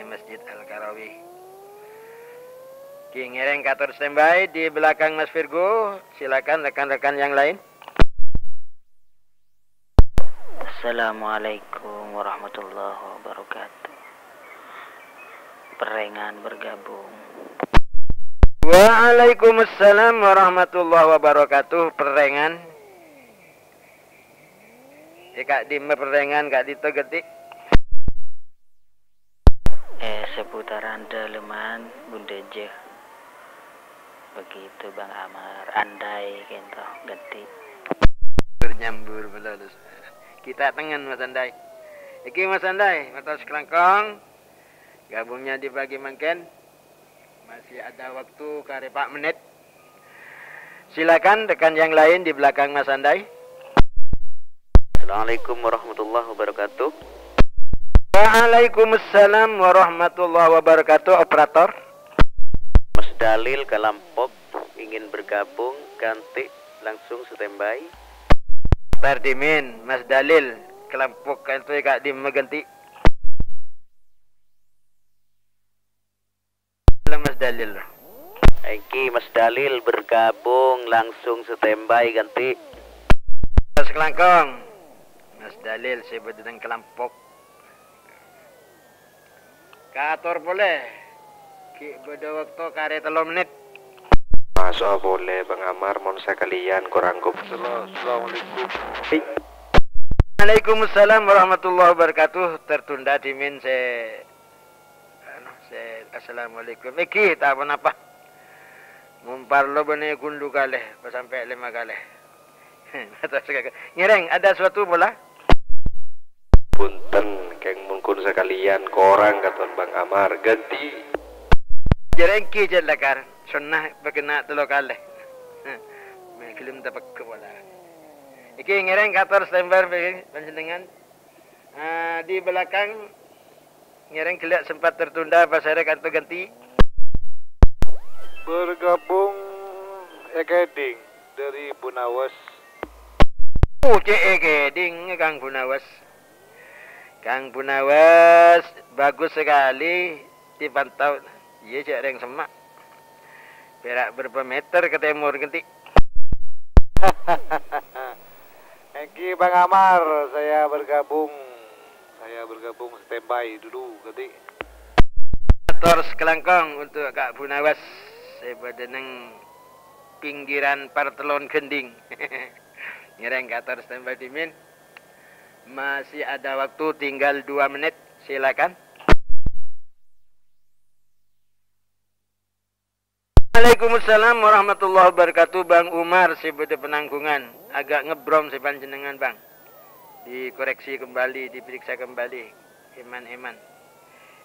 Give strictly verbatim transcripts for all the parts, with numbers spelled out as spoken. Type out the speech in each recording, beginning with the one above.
Masjid Al-Karawi. Ki, ngèrèng kator standby di belakang Mas Virgo. Silakan rekan-rekan yang lain. Assalamualaikum warahmatullahi wabarakatuh. Perrèngan bergabung. Waalaikumsalam warahmatullahi wabarakatuh. Perrèngan. È ka'dimma perrèngan, ka'dinto ghântè'. Eh, seputaran dâlemman, Bundâjâ. Begitu, Bang Amar. Andai kento, ghântè'. Nyambur-nyambur mèlolus. Kita tengen, Mas Andai. Iki, Mas Andai, mator sakalangkong. Gabungnya di pagi mangkèn. Masih ada waktu karè pa' menit. Silakan rekan yang lain di belakang Mas Andai. Assalamualaikum warahmatullahi wabarakatuh. Waalaikumsalam warahmatullahi wabarakatuh, operator. Mas Dalil Kalampok ingin bergabung, ghântè' langsung standby. Tar dhimèn, Mas Dalil Kalampok, ka'dinto ka'dimma ghântè'. Mas Dalil. Èngghi, Mas Dalil bergabung, langsung standby ghântè'. Terros kalangkong. Mas Dalil sè bâdâ neng kalampok. Kator polè. Ghi' bâdâ bâkto karè tello menit. Maso' polè, Bang Amar, mon sakalèyan korang kop-, Assalamualaikum. Waalaikumsalam warahmatullahi wabarakatuh. Tertunda dhimèn sè Anu, sè, "Assalamualaikum." Èngghi, ta' ponapa. Mon parlo bânnè ghun du kalè, pas sampè' lèma kalè. Ngèrèng, ada suatu pola? Bhunten, kèng mongkon sakalèyan korang katon Bang Amar. Ghântè'. Jhâ' rèng èngghi, jhâ' lakar. Sonnah bâkèna tello kalè. Mè' ghellem tapegghâ pola. Èngghi, ngèrèng kator standby, panjhennengngan. Ah, di belakang ngèrèng ghellâ' sempat tertunda, pasèra ka'dinto ghântè'. Bergabung Ekeding dari Bunawes. Oh, cè' Ekeding, Kang Bunawes. Kang Bunawes, bagus sekali dipantau. Iyâ, cè' rèng semma'. Pèra' bârâmpa mèter ka tèmor ghântè'? Èngghi, Bang Amar, saya bergabung. Saya bergabung, standby dulu, ghântè'. Kator sakalangkong untuk Ka' Bunawes, sè bâdâ neng pinggiran partellon gending. Ngèrèng kator standby dhimèn. Masih ada waktu, tinggal dua menit. Silakan. Waalaikumsalam warahmatullahi wabarakatuh, Bang Umar, sè bâdâ Penanggungan. Agak ngebrom sè panjhennengngan, Bang. Dikoreksi kembali, diperiksa kembali. Eman-eman.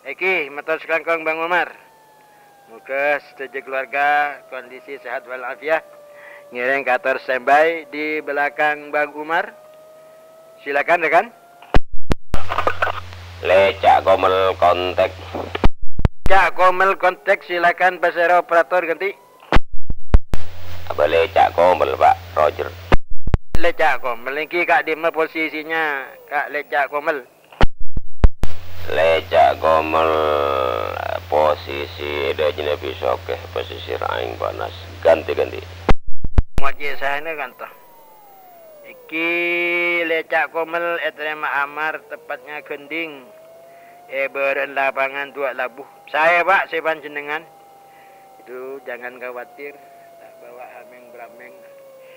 Èngghi, mator sakalangkong, Bang Umar. Moga sadhâjâ keluarga kondisi sehat walafiat. Ngèrèng kator standby di belakang Bang Umar. Silakan, rekan. Lèca' Komel kontak. Lèca' Komel kontak, silakan pasèra operator ghântè'. Apa Lèca' Komel, Pak Roger? Lèca' Komel, èngghi ka'dimma posisinya, Ka' Lèca' Komel? Lèca' Komel, posisi è dhâjâna Bisokè, pesisir Aèng Panas. Ghântè, ghântè. Mojè sahana kanto. Èngghi Lèca' Komel ètarèma Amar, tepatnya gending, è bârâ'na lapangan Duwâ' Labu. Saè, Pak, sè panjhennengngan. Itu jangan khawatir, ta' bâwâ amèng-bramèng.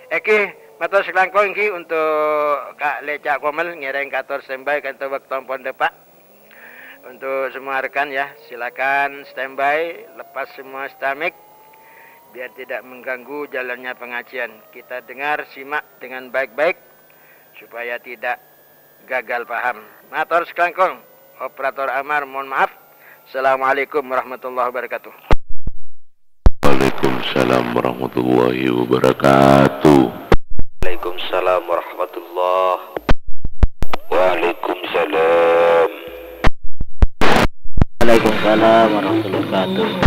Èngghi, mator sakalangkong èngghi untuk Ka' Lèca' Komel, ngèrèng kator standby ka'dinto bâkto ampon dâpa'. Untuk semua rekan ya, silakan standby, lepas semua stamik, biar tidak mengganggu jalannya pengajian. Kita dengar, simak dengan baik-baik, supaya tidak gagal paham. Mator sakalangkong, operator Amar, mohon maaf. Assalamualaikum warahmatullahi wabarakatuh. Waalaikumsalam warahmatullahi wabarakatuh. Waalaikumsalam warahmatullahi. Waalaikumsalam. Waalaikumsalam warahmatullahi wabarakatuh.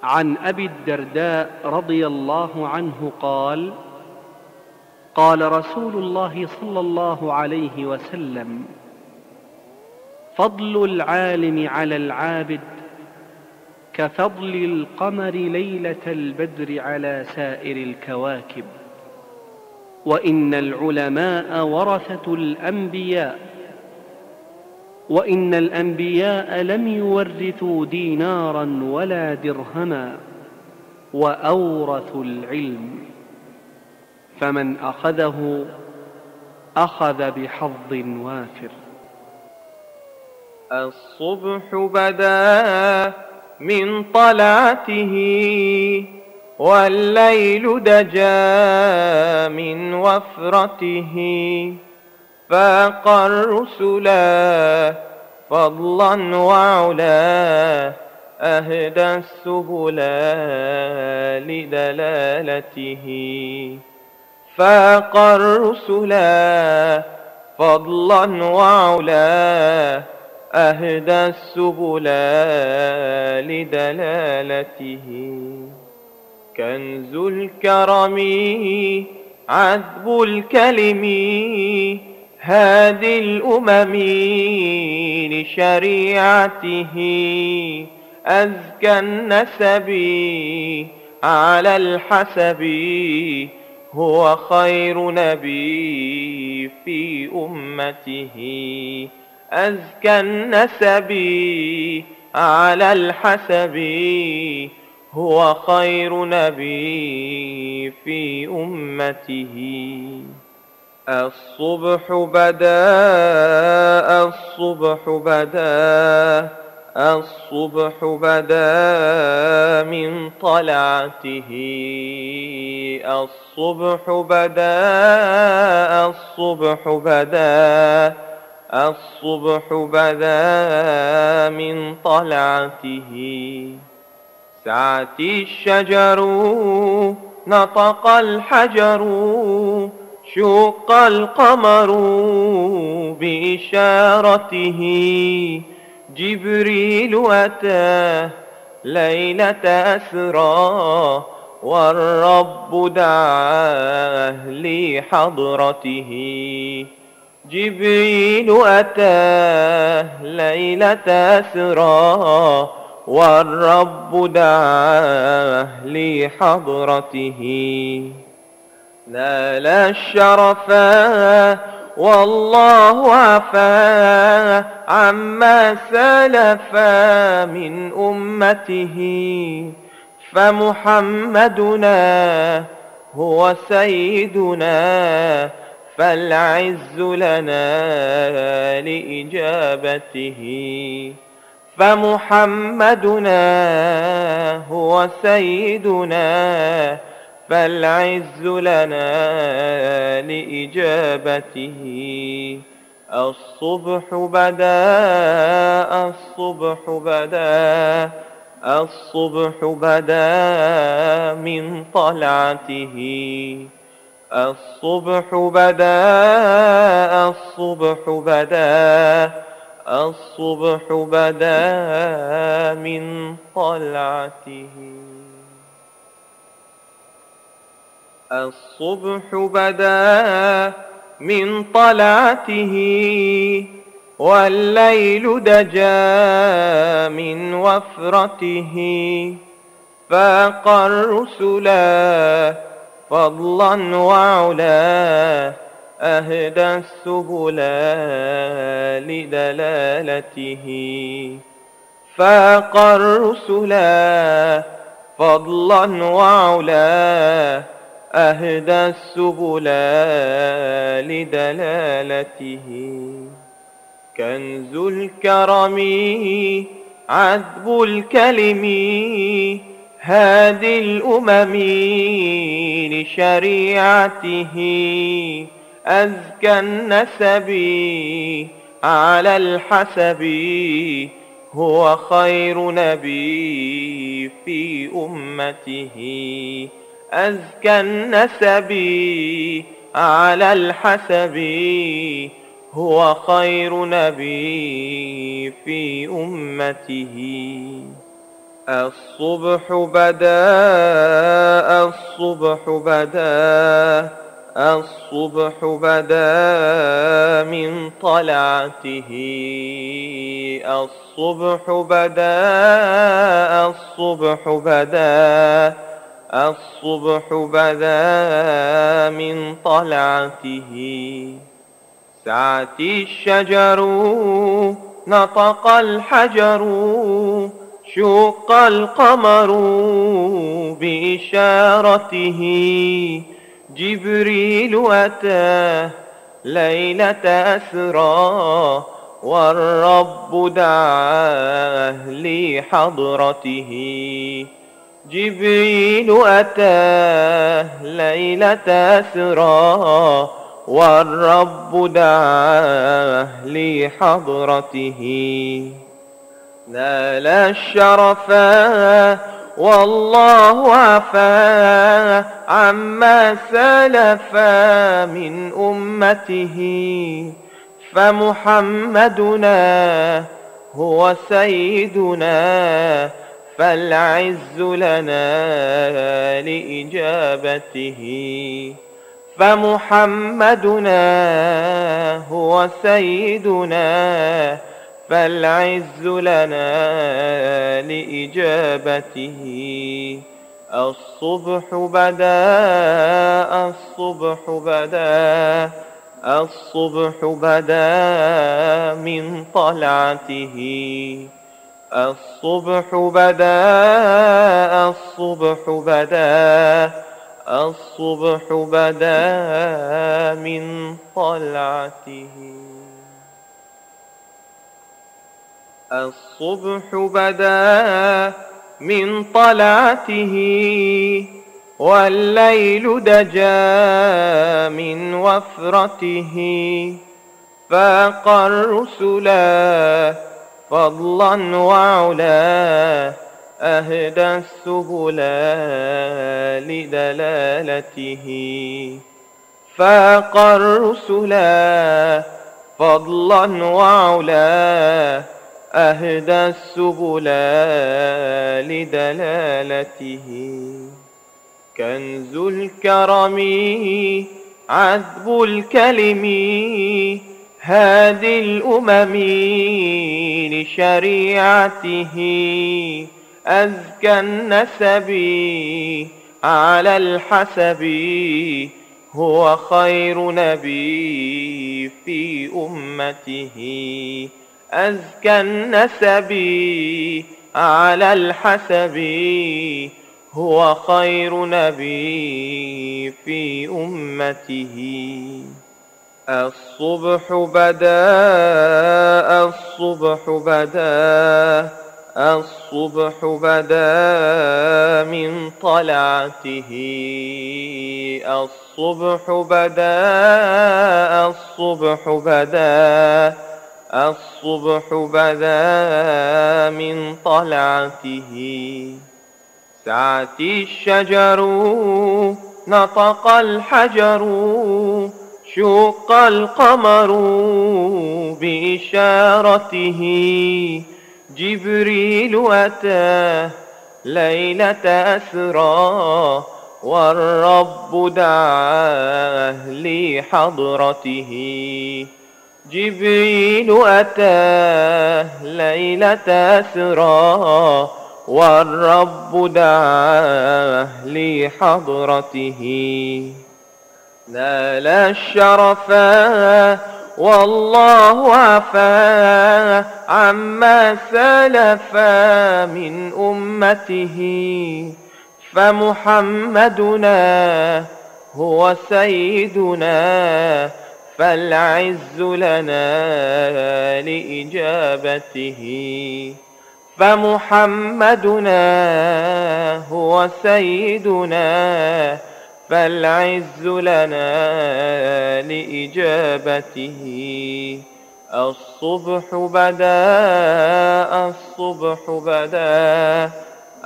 عن أبي الدرداء رضي الله عنه قال: قال رسول الله صلى الله عليه وسلم: فضل العالم على العابد كفضل القمر ليلة البدر على سائر الكواكب، وإن العلماء ورثة الأنبياء، وإن الأنبياء لم يورثوا دينارا ولا درهما، وأورثوا العلم، فمن أخذه أخذ بحظ وافر. الصبح بدا من طلعته، والليل دجا من وفرته، فاق الرسلا فضلا وعلا، أهدى السبلا لدلالته. فاق الرسلا فضلا وعلا، أهدى السبلا لدلالته. كنز الكرم عذب الكلم، هادي الأمم لشريعته. أزكى النسب على الحسب، هو خير نبي في أمته. أزكى النسب على الحسب، هو خير نبي في أمته. الصبح بدا، الصبح بدا، الصبح بدا من طلعته. الصبح بدا، الصبح بدا، الصبح بدا من طلعته. سعت الشجر، نطق الحجر، شق القمر بإشارته. جبريل أتى ليلة أسرى، والرب دعاه لحضرته. جبريل أتاه ليلة أسرى، والرب دعاه لحضرته. نال الشرفا والله عفا عما سلف من أمته. فمحمدنا هو سيدنا، فالعز لنا لإجابته. فمحمدنا هو سيدنا، فالعز لنا لإجابته. الصبح بدا، الصبح بدا، الصبح بدا من طلعته. الصبح بدا، الصبح بدا، الصبح بدا من طلعته. الصبح بدا من طلعته، والليل دجا من وفرته. فاق الرسلا فضلا وعلا، أهدى السبلا لدلالته. فاق الرسلا فضلا وعلا، أهدى السبلا لدلالته. كنز الكرم عذب الكلم، هادي الأمم لشريعته. أزكى النسب على الحسب، هو خير نبي في أمته. أزكى النسب على الحسب، هو خير نبي في أمته. الصبح بدا، الصبح بدا، الصبح بدا من طلعته. الصبح بدا، الصبح بدا، الصبح بدا من طلعته. سعت الشجر، نطق الحجر، شق القمر بإشارته. جبريل أتى ليلة أسرى، والرب دعاه لحضرته. جبريل أتى ليلة أسرى، والرب دعاه لحضرته. نال الشرفا والله عفا عما سلف من أمته. فمحمدنا هو سيدنا، فالعز لنا لإجابته. فمحمدنا هو سيدنا، فالعز لنا لإجابته. الصبح بدا، الصبح بدا، الصبح بدا من طلعته. الصبح بدا، الصبح بدا، الصبح بدا من طلعته. الصبح بدا من طلعته، والليل دجا من وفرته. فاق الرسلا فضلا وعلا، أهدى السبلا لدلالته. فاق الرسلا فضلا وعلا، أهدى السبلا لدلالته. كنز الكرم عذب الكلم، هادي الأمم لشريعته. أزكى النسب على الحسب، هو خير نبي في أمته. أزكى النسب على الحسب، هو خير نبي في أمته. الصبح بدا، الصبح بدا، الصبح بدا من طلعته. الصبح بدا، الصبح بدا، الصبح بدا من طلعته. سعت الشجر، نطق الحجر، شق القمر بإشارته. جبريل أتى ليلة أسرى، والرب دعاه لحضرته. جبريل أتى ليلة أسرى، والرب دعاه لحضرته. نال الشرفا والله عفا عما سلف من أمته. فمحمدنا هو سيدنا، فالعز لنا لإجابته. فمحمدنا هو سيدنا، فالعز لنا لإجابته. الصبح بدا، الصبح بدا،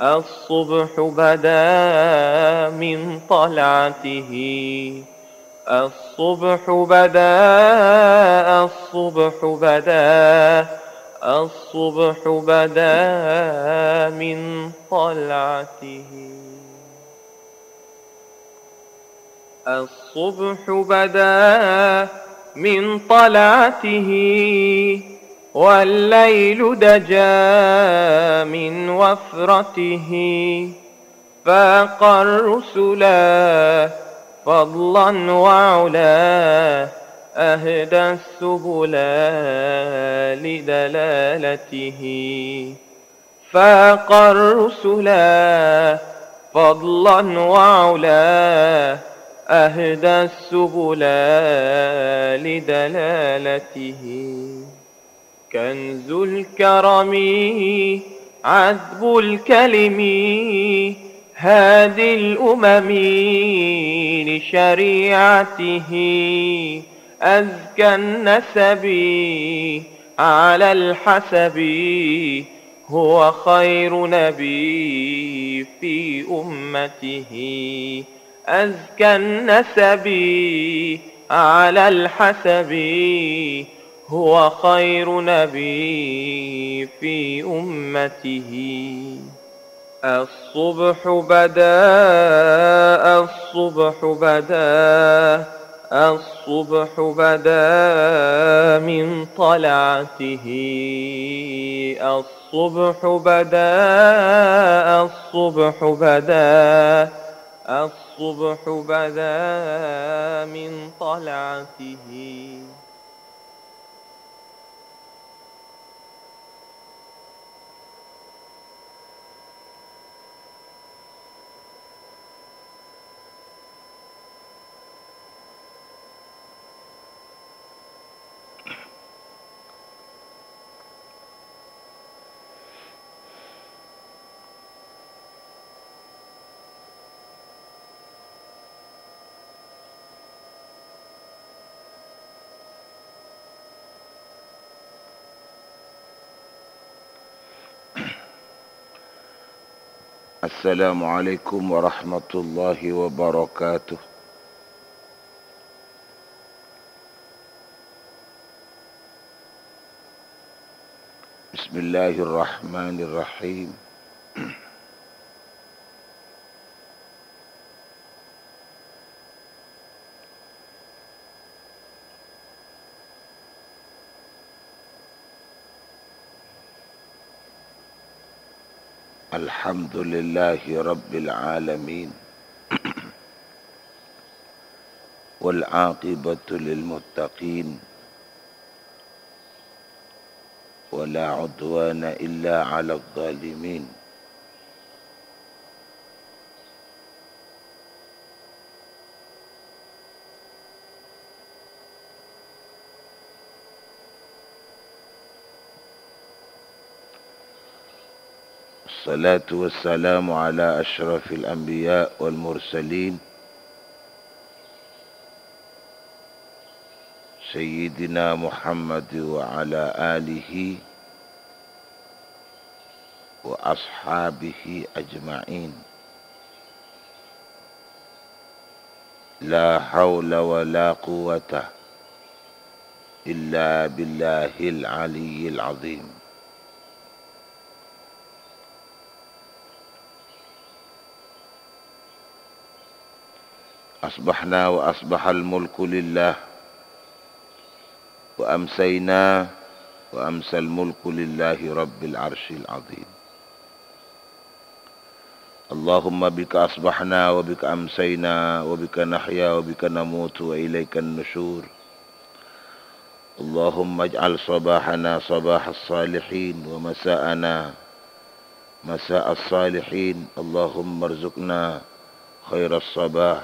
الصبح بدا من طلعته. الصبح بدا، الصبح بدا، الصبح بدا من طلعته. الصبح بدا من طلعته، والليل دجا من وفرته، فاق الرسلا فضلا وعلا، أهدى السبلا لدلالته. فاق الرسلا فضلا وعلا، أهدى السبلا لدلالته. كنز الكرم عذب الكلم، هادي الأمم لشريعته. أزكى النسب على الحسب، هو خير نبي في أمته. أزكى النسب على الحسب، هو خير نبي في أمته. الصبح بدا، الصبح بدا، الصبح بدا من طلعته. الصبح بدا، الصبح بدا، الصبح بدا من طلعته. السلام عليكم ورحمة الله وبركاته. بسم الله الرحمن الرحيم. الحمد لله رب العالمين. والعاقبة للمتقين. ولا عدوان إلا على الظالمين. الصلاة والسلام على أشرف الأنبياء والمرسلين، سيدنا محمد وعلى آله وأصحابه أجمعين. لا حول ولا قوة إلا بالله العلي العظيم. أصبحنا وأصبح الملك لله، وأمسينا وأمسى الملك لله رب العرش العظيم. اللهم بك أصبحنا وبك أمسينا وبك نحيا وبك نموت وإليك النشور. اللهم اجعل صباحنا صباح الصالحين ومساءنا مساء الصالحين. اللهم ارزقنا خير الصباح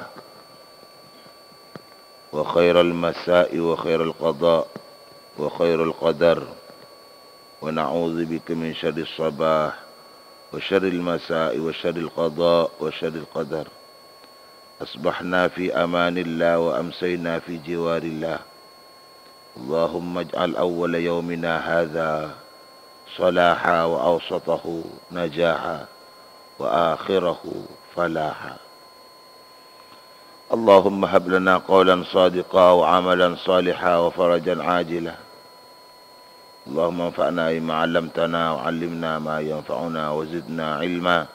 وخير المساء وخير القضاء وخير القدر، ونعوذ بك من شر الصباح وشر المساء وشر القضاء وشر القدر. أصبحنا في أمان الله وأمسينا في جوار الله. اللهم اجعل أول يومنا هذا صلاحا وأوسطه نجاحا وآخره فلاحا. اللهم هب لنا قولا صادقا وعملا صالحا وفرجا عاجلا. اللهم انفعنا بما علمتنا وعلمنا ما ينفعنا وزدنا علما.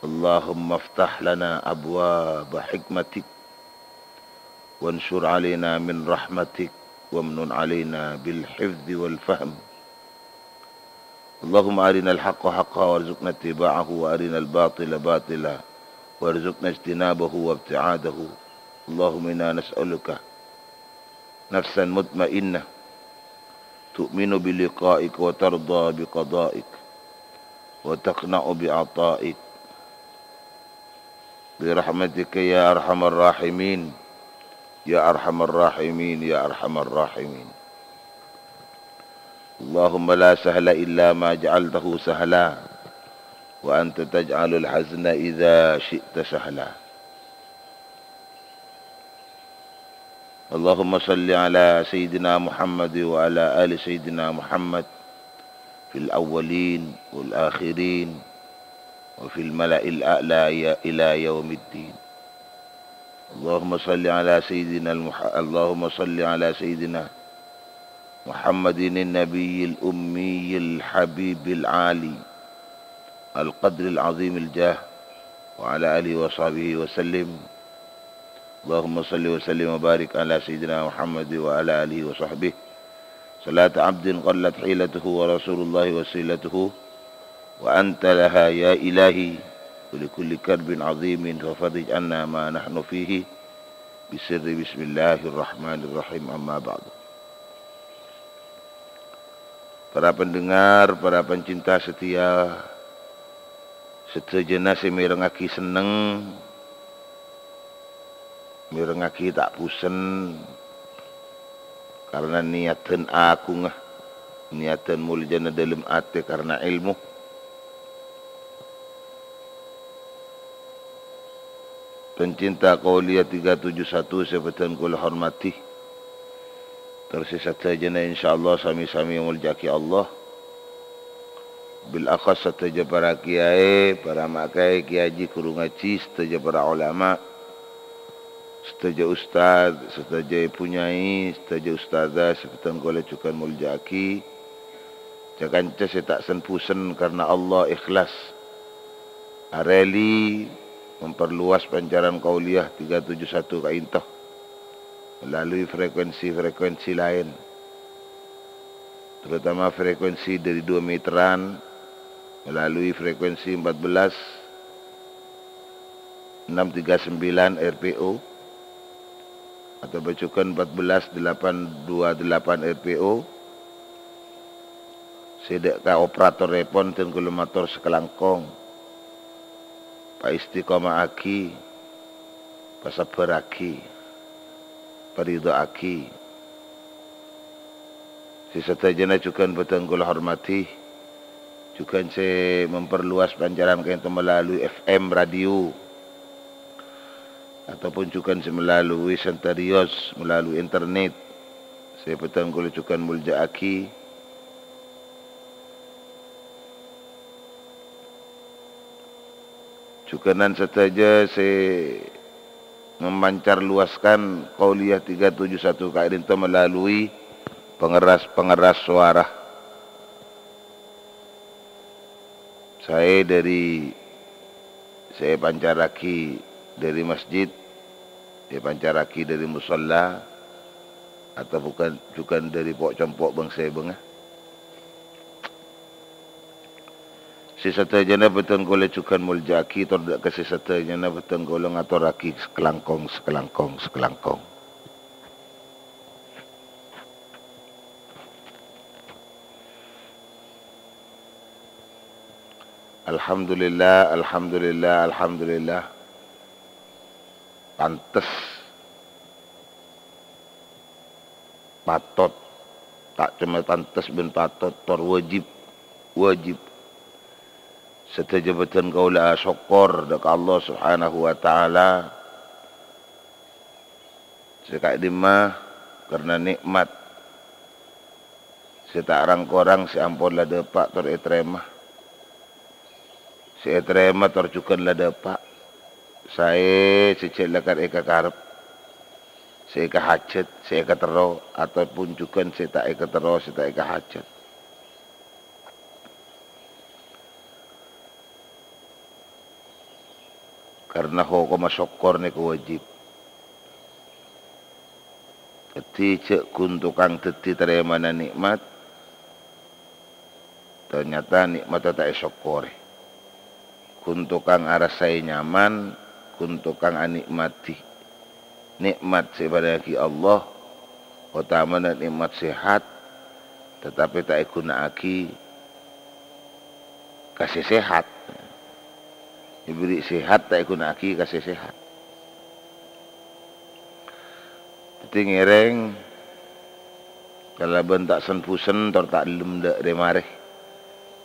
اللهم افتح لنا أبواب حكمتك وانشر علينا من رحمتك وامنن علينا بالحفظ والفهم. اللهم أرنا الحق حقا وارزقنا اتباعه وأرنا الباطل باطلا وارزقنا اجتنابه وابتعاده. اللهم إنا نسألك نفسا مطمئنة تؤمن بلقائك وترضى بقضائك وتقنع بعطائك برحمتك يا أرحم الراحمين، يا أرحم الراحمين، يا أرحم الراحمين. اللهم لا سهل إلا ما جعلته سهلا وأنت تجعل الحزن إذا شئت سهلا. اللهم صل على سيدنا محمد وعلى آل سيدنا محمد في الأولين والآخرين وفي الملأ الأعلى إلى يوم الدين. اللهم صل على سيدنا المح-، اللهم صل على سيدنا محمد النبي الأمي الحبيب العالي القدر العظيم الجاه وعلى آله وصحبه وسلم. اللهم صل وسلم وبارك على سيدنا محمد وعلى آله وصحبه صلاة عبد قلت حيلته ورسول الله وسيلته وأنت لها يا إلهي، ولكل كرب عظيم ففرج عنا ما نحن فيه بسر بسم الله الرحمن الرحيم، أما بعد. Para pendengar, para pencinta setia, sadhâjâna sè mèrengngaghi senneng, mèrengngaghi ta' busen, karna niyaddhân aghungnga, niyaddhân moljâna dhâlem atè karna èlmo. Pencinta Qauliyah tiga tujuh satu sè bâdhân kaulâ hormadhi. Tor sè sadhâjâna, insyaallah, sami-sami molja'aghi Allah. Bil akhas sadhâjâ para kiyaè, para ma' kaè, kiyaji, ghuru ngajhi, sadhâjâ para ulama, sadhâjâ ustad, sadhâjâ èbhu nyai, sadhâjâ ustadzah sè bâdhân kaulâ jhughân molja'aghi. Ca-kanca sè ta' sen-busen karna Allah ikhlas arèli memperluas pancaran Qauliyah tiga tujuh satu ka'dinto melalui frekuensi-frekuensi laèn, terutama frekuensi dari dua meteran melalui frekuensi empat belas enam tiga sembilan R P O atau jhughân empat belas delapan dua delapan R P O. Sè dâ' ka operatorèpon dân kaulâ mator sakalangkong, paistiqomahaghi, pasabbhârraghi, paridhâ'aghi. Sè sadhâjâna jhughân bâdhân kaulâ hormadhi, jhughân sè memperluas pancaran ka'dinto melalui F M radio, ataupun jhughân sè melalui Sentarios, melalui internet, sè bâdhân kaulâ jhughân molja'aghi. Jhughânan sadhâjâ sè memancarluaskan Qauliyah tiga tujuh satu ka'dinto melalui pengeras-pengeras suara. Saè dhâri sè èpancarraghi dhâri masjid, èpancarraghi dhâri musholla, atau bukan, jhughân dhâri po'-compo' bâng-sèbângnga. Sè sadhâjâna bâdhân kaulâ jhughân molja'aghi, tor dâ' ka sè sadhâjâna bâdhân kaulâ ngatorraghi sakalangkong, sakalangkong, sakalangkong. Alhamdulillah, alhamdulillah, alhamdulillah. Pantes. Patot. Ta' coma pantes bân patot, tor wajib. Wajib. Sadhâjâ bâdhân kaulâ asokkor dâ' ka Allah Subhanahu wa Ta'ala sè ka'dimma karna nè'mat sè ta' rang-korang sè ampon la dâpa' tor ètarèma. Sè ètarèma tor jhughân la dâpa'. Saè sè jhâ' lakar èkakarep. sè èkahajât, sè èkaterro, ataupun jhughân sè ta' èkaterro, sè ta' èkahajât. Karna hokomma sokkor nèko wajib. Dhâddhi, jhâ' ghun tokang dhâddhi tarèmana nè'mat, ternyata nè'matta ta' èsokkorè. Ghun tokang arassaè nyaman, ghun tokang anè'madhi nè'mat sè èparèngaghi Allah, otamana nè'mat sehat, tatapè ta' èghuna'aghi ka sè sehat. Èberri' sehat, ta' èghuna'aghi ka sè sehat. Dhâddhi ngèrèng kalabân ta' sen-bhusen tor ta' ellem dâ' rè-marè.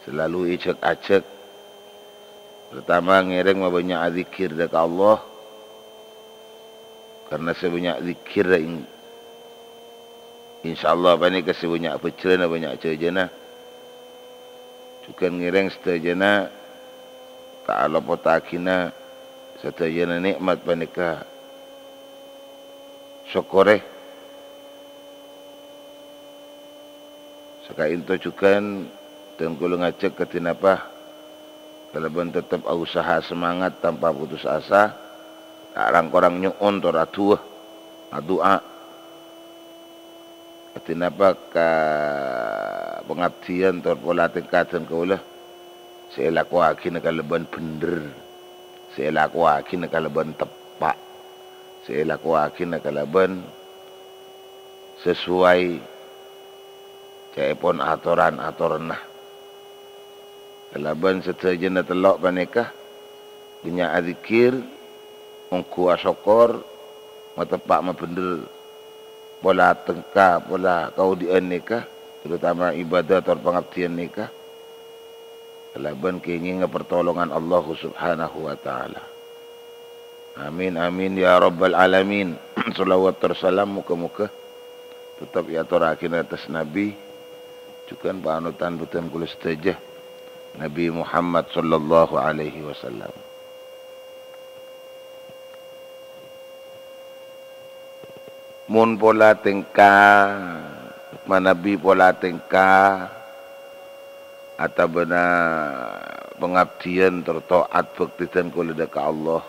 Salalu èjhâk-ajhâk. Pertama, ngèrèng mabânnya' adzikkèr dâ' ka Allah. Karna sè bânnya' dzikkèr, in-, insyaallah panèka sè bânnya' bhâjrâna, bânnya' jhâjâna. Jhughân ngèrèng sadhâjâna ta' alopottaghina sadhâjâna nè'mat panèka sokkorè. Sakaènto jhughân dân kaulâ ngajhâk kadhi napa kalabân tettep ausaha semangat tanpa putus asa, ta' rang-korang nyo'on tor adu'a, adu'a. Kadhi napa ka pangabdhiyân tor pola tèngka dân kaulâ sè èlakowaghina kalabân bhendher, sè èlakowaghina kalabân teppa', sè èlakowaghina kalabân sesuai ca'èpon atoran-atoranna. Kalabân sadhâjâna tello' panèka, bânnya' adzikkèr, ongghu asokkor, mateppa' mabhendher pola tèngka, pola kaodi'ân nèka, terutama ibadah tor pangabdhiyân nèka, kalabân kèngènga pertolongan Allah Subhanahu wa Ta'ala. Amin, amin, ya rabbal alamin. Shalawat tor salam moghâ-moghâ tettep èatorraghi è attas Nabi, jhughân panutan bhâdhân kaulâ sadhâjâ, Nabi Muhammad sallallahu alaihi wasallam. Mon pola tèngka, manabi pola tèngka, atabâna pangabdhiyân tor to'at bhâkti dân kaulâ dâ' ka Allah.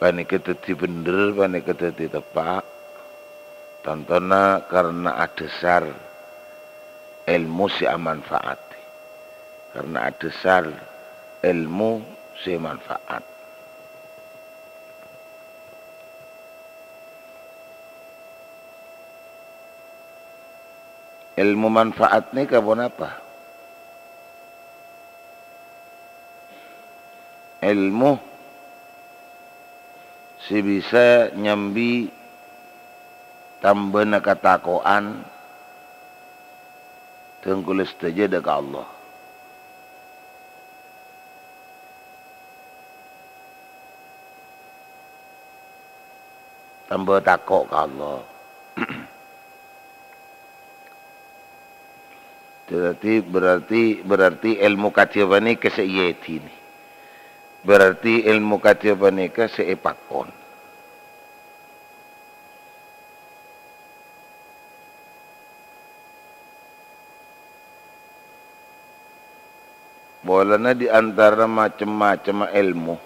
Panèka dhâddhi bhendher, panèka dhâddhi teppa'. Tantona karna adhâsar èlmo sè amanfaat. Karna adhâsar èlmo sè manfaat. Èlmo manfaat nèka ponapa? Èlmo sè bisa nyambi tambâna katako'an dân kaulâ sadhâjâ dâ' ka Allah. Tambâ tako' ka Allah. Berarti, berarti, berarti èlmo kadhi panèka sè èèdinè. Berarti èlmo kadhi panèka sè èpakon. Polana di antarana macem-macemma èlmo,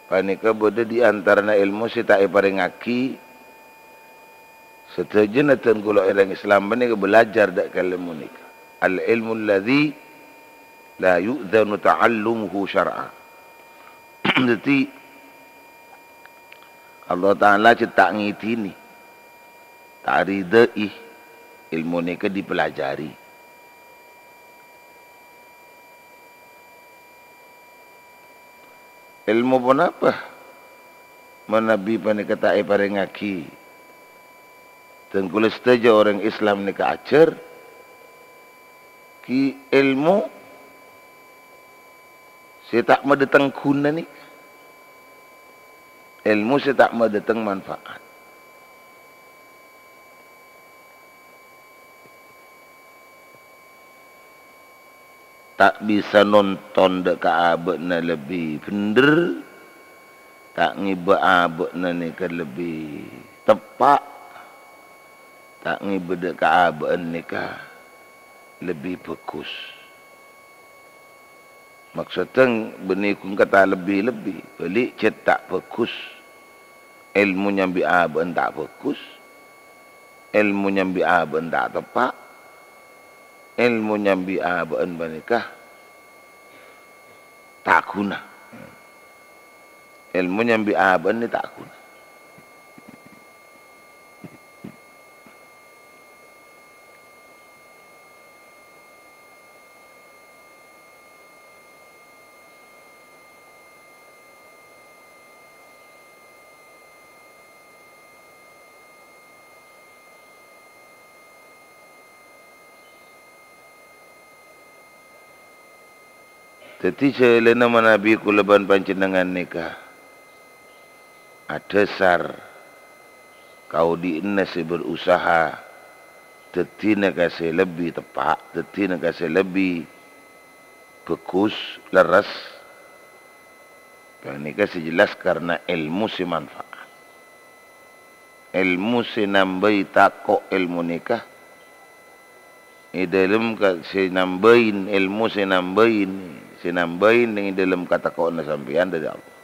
panèka bâdâ di antarana èlmo sè ta' èparèngaghi sadhâjâna dân kaulâ orèng Islam panèka belajar dâ' ka èlmo nèka. Al-ilmu alladzi la yu'dzanu ta'allumuhu syar'a. Dhâddhi, Allah Ta'ala cè' ta' ngèdinè, ta' aridhâi èlmo nèka dipelajari. Èlmo ponapa manabi panèka ta' èparèngaghi? Dân kaulâ sadhâjâ orèng Islam nèka ajhâr, ghi èlmo sè ta' madâteng ghuna nèka. Èlmo sè ta' madâteng manfaat. Ta' bisa nonton dâ' ka abâ'na lebbi bhendher, Ta' ngibâ abâ'na nèka lebbi teppa', ta' ngibâ dâ' ka abâ'na nèka lebbi bhâghus. Maksoddhâ bânnè ghun kata lebbi-lebbi, bâli' jhât ta' bhâghus. Èlmo nyambi abâ'na ta' bhâghus, èlmo nyambi abâ'na ta' teppa', èlmo nyambi abâ'na panèka ta' ghuna. Èlmo nyambi abâ'na ta' ghuna. Dhâddhi, jhâlâna manabi kaulâ bân panjhennengngan nèka adhâsar kaodi'na sè berusaha dhâddhina ka sè lebbi teppa', dhâddhina ka sè lebbi bhâghus, lerres, ghânèka sè jelas karna èlmo sè manfaat. Èlmo sè nambâi tako' èlmo nèka, è dhâlem ka-, sè nambâi èlmo sè nambâi, sè nambâi neng è dhâlem katakko'anna sampèyan dhâri Allah.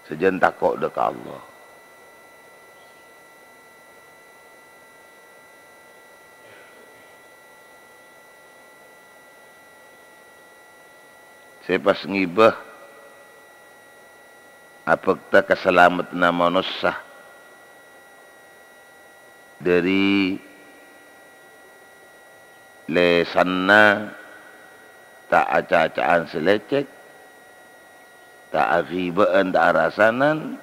Sajân tako' dâ' ka Allah. Sè pas ngibâ abhâkta kasalameddhânna manossa dhâri lèsanna ta' acaca'an sè lècèk, ta' aghibâ'ân, ta' arasanan,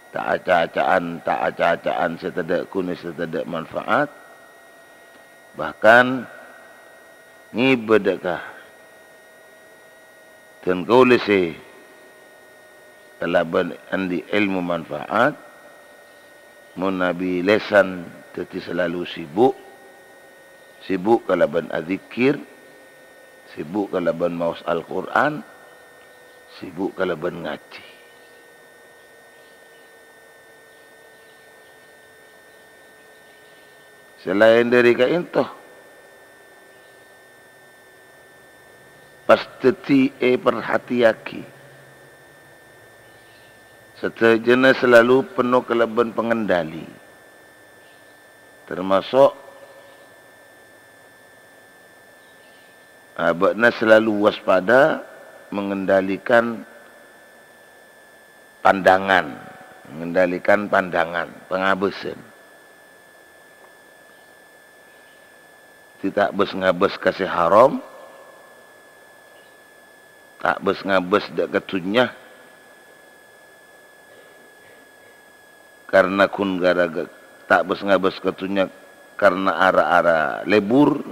ta' acaca'an, ta' acaca'an sè tadâ' ghuna, sè tadâ' manfaat, bahkan ngibâ dâ' ka Dhân kaulâ sè kalabân andi' èlmo manfaat, manabi lèsan dhâddhi salalu sibuk, sibuk kalabân adzikir, sibuk kalabân maos Al-Qur'an, sibuk kalabân ngajhi. Salaèn dhâri ka'ènto, pas dhâddhi èparhatèyaghi, sadhâjâna salalu penno kalabân pangendali, tamaso' abâ'na salalu waspada mengendalikan pandangan, mengendalikan pandangan, pangabâsân. Dhâddhi ta' bâs-ngabâs ka sè haram, ta' bâs-ngabâs dâ' ka dhunnya, karna ghun gara-ga-, ta' bâs-ngabâs ka dhunnya karna ara-ara lebur.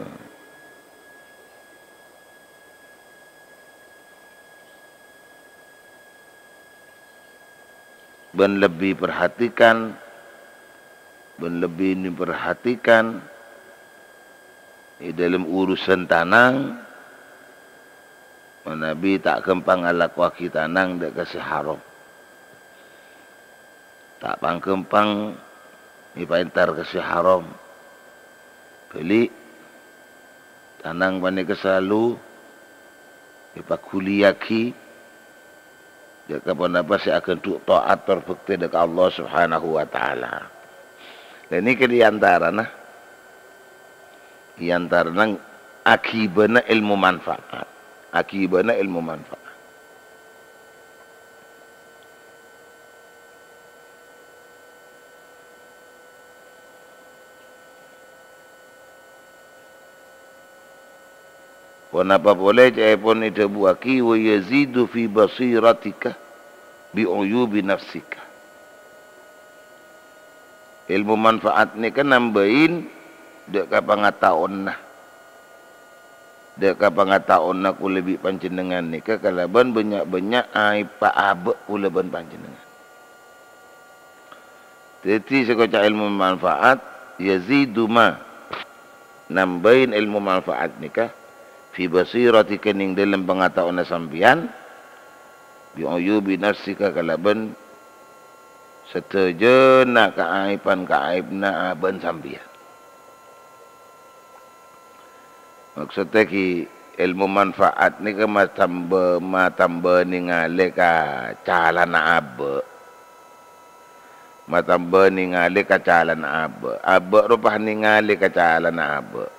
Bân lebbi perhatikan, bân lebbi memperhatikan è dhâlem urusan tanang, manabi ta' ghâmpang alakowaghi tanang dâ' ka sè haram. Ta' pangghâmpang èpaèntar ka sè haram. Bâli', tanang panèka salalu èpaghuliyaghi dâ' ka ponapa sè aghândhu' ta'at tor bhâktè dâ' ka Allah Subhanahu wa Ta'ala. Lha, nèka è antarana, è antarana aghibâna èlmo manfaat. Aghibâna èlmo manfaat. Ponapa polè ca'èpon èdhâbuwaghi, "Wa yazidu fi basiratika bi uyubi nafsika." Èlmo manfaat nèka nambâi dâ' ka pangataowanna. Dâ' ka pangataowanna kaulâ bi' panjhennengngan nèka kalabân bânnya'-bânnya' aèbhâ abâ' kaulâ bân panjhennengngan. Dhâddhi, sè koca' èlmo manfaat, yazidu ma, nambâi èlmo manfaat nèka, fi basiratika, neng dhâlem pangataowanna sampèyan, Bi uyubi nafsika, kalabân sadhâjâna kaaèban-kaaèbânna abâ'na sampèyan. Maksodda ghi' èlmo manfaat nèka matambâ, matambâ nèngalè ka calana abâ'. Matambâ nèngalè ka calana abâ'. Abâ' ropa nèngalè ka calana abâ'.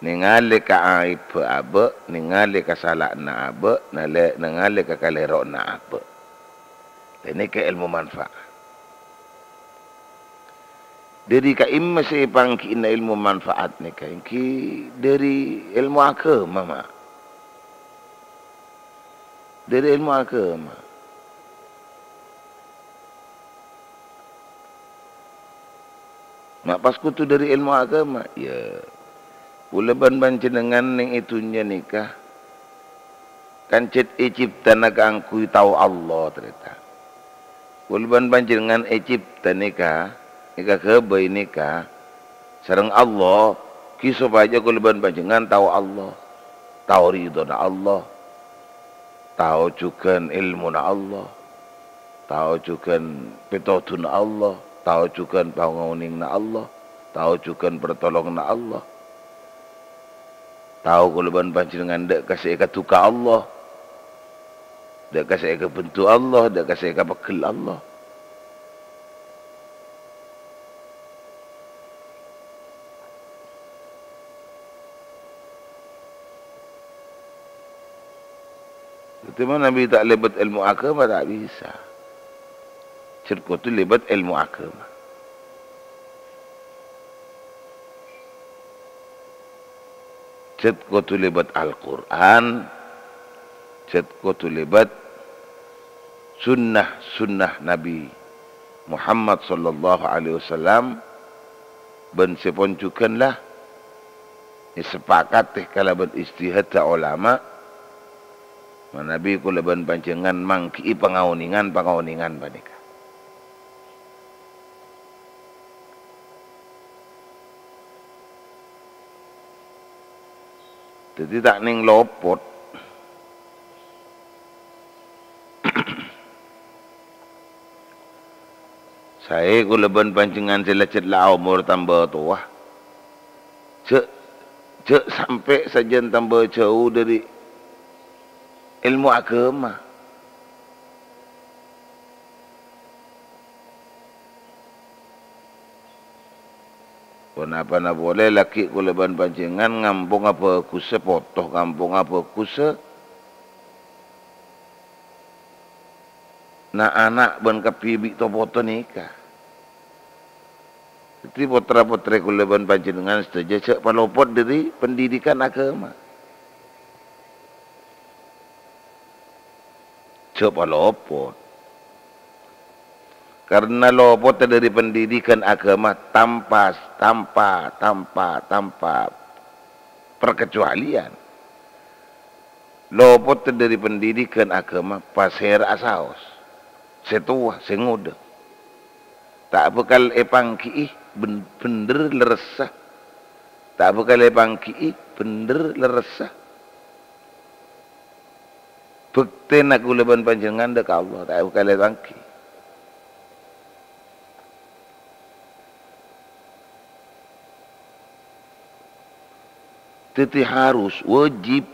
Nèngalè ka aèbbhâ abâ', nèngalè ka sala'na abâ', nalè-, nèngalè ka kalèro'na abâ'. Ghânèka èlmo manfaat. Dhâri ka'imma sè èpangghina èlmo manfaat nèka? Èngghi dhâri èlmo aghâma, Ma'. Dhâri èlmo aghâma. Ma' pas kodhu dhâri èlmo aghâma? Iyâ. Kaulâ bân panjhennengngan neng è dhunnya nèka kan cè' ècèptana kaangghuy tao Allah, tarètan. Kaulâ bân panjhennengngan ècèpta nèka, èkaghâbây nèka sareng Allah, ghi' sopajâ kaulâ bân panjhennengngan tao Allah, tao ridhona Allah, tao jhughân èlmona Allah, tao jhughân pètodhuna Allah, tao jhughân pangonènganna Allah, tao jhughân partolonganna Allah. Tao kaulâ bân panjhennengngan dâ' ka sè èkadhuka Allah, dâ' ka sè èkabhendhu Allah, dâ' ka sè èkapeggel Allah. Dhâddhi, manabi ta' lèbât èlmo aghâma, ta' bisa. Cè' kodhu lèbât èlmo aghâma. Cè' kodhu lèbât Al-Qur'an, cè' kodhu lèbât sunnah-sunnah Nabi Muhammad sallallahu alaihi wasallam, bân sè pon jhughân la èsepakatè kalabân ijtihadda olama, manabi kaulâ bân panjhennengngan mangghi'i pangaonèngan-pangaonèngan panèka. Dhâddhi ta' nèng lopot. Saè kaulâ bân panjhennengngan sè la cè' la aomor tamba towa. Jhâ', jhâ' sampè' sajân tamba jhâu dhâri èlmo aghâma. Ponapana polè, lagghi' kaulâ bân panjhennengngan ngampongnga bhâghussâ, poto ngampongnga bhâghussâ. Na'-ana' bân kabbhi bi' to-poto nèka. Dhâddhi, pottra-pottrè kaulâ bân panjhennengngan sadhâjâ jhâ' palopot dhâri pendidikan aghâma. Jhâ' palopot. Karna lopot dhâri pendidikan aghâma tanpa, tanpa, tanpa, tanpa perkecualian. Lopot dhâri pendidikan aghâma pasèra'a saos, sè towa, sè ngodâ. Ta' bhâkal èpangghi'i bhên-, bhendher lerressa. Ta' bhâkal èpangghi'i bhendher lerressa. Bhuktèna kaulâ bân panjhennengngan dâ' ka Allah, ta' èbhâkal èpangghi. Dhâddhi harus, wajib,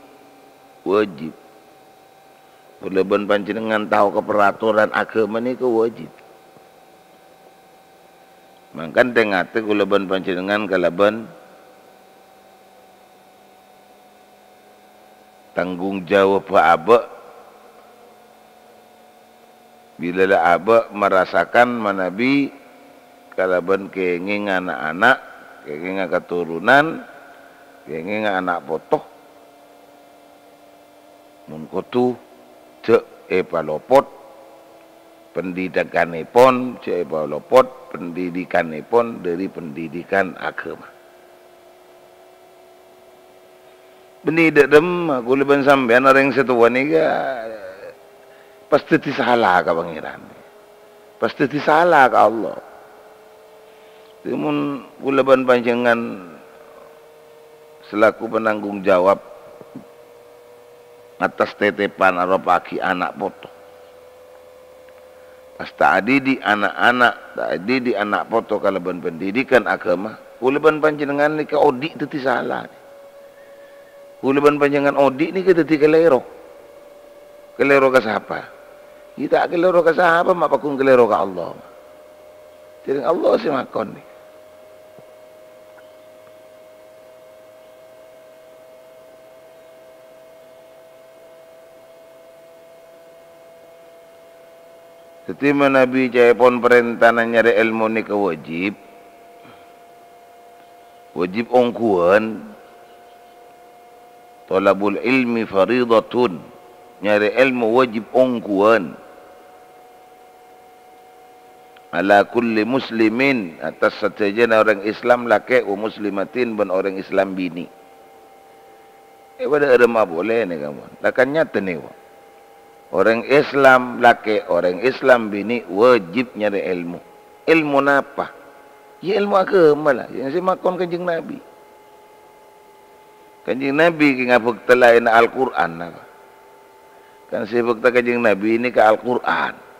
wajib. Kaulâ bân panjhennengngan tao ka peraturan aghâma nèka wajib. Mangkana tè-ngatè kaulâ bân panjhennengngan kalabân tanggung jawab abâ'. Bilâ la abâ' marasakan manabi kalabân kèngèngnga na'-ana', kèngèngnga katoronan, kèngèngnga ana' poto, mon kodhu jhâ' èpalopot pendidikanèpon, jhâ' èpalopot pendidikanèpon dhâri pendidikan aghâma. Bânnè dâ' remma, kaulâ bân sampèyan orèng sè towa nèka pas dhâddhi sala ka Pangèran. Pas dhâddhi sala ka Allah. Dhâddhi mon kaulâ bân panjhennengngan selaku penanggung jawab Ngattas tètèpan aropa'aghi ana' poto. Pas ta' adhidhi' ana'-ana', ta' adhidhi' ana' poto kalabân pendidikan agama, kaulâ bân panjhennengngan nèka odi' dhâddhi sala. Kaulâ bân panjhennengngan odi' nèka dhâddhi kalèro. Kalèro ka sapa? Iyâ ta' kalèro ka sapa, ma' pagghun kalèro ka Allah. Jhâreng Allah sè makon nèka. Dhâddhi, manabi ca'èpon parèntana nyarè èlmo nèka wajib, wajib ongghuwân, "Thalabul ilmi faridatun," nyarè èlmo wajib ongghuwân. "Ala kulli muslimin," attas sadhâjâna orèng Islam lakè', "wa muslimatin," bân orèng Islam binè'. È, padâ arèmma polè nèka mon. La kan nyata nèko. Orèng Islam lakè', orèng Islam binè' wajib nyarè èlmo. Èlmo napa? Iyâ, èlmo agama la, yang sè makon Kanjeng Nabi. Kanjeng Nabi ghi' ngabhâkta laènna Al-Qur'an, napa? Kan sè èbhâkta Kanjeng Nabi nèka Al-Qur'an.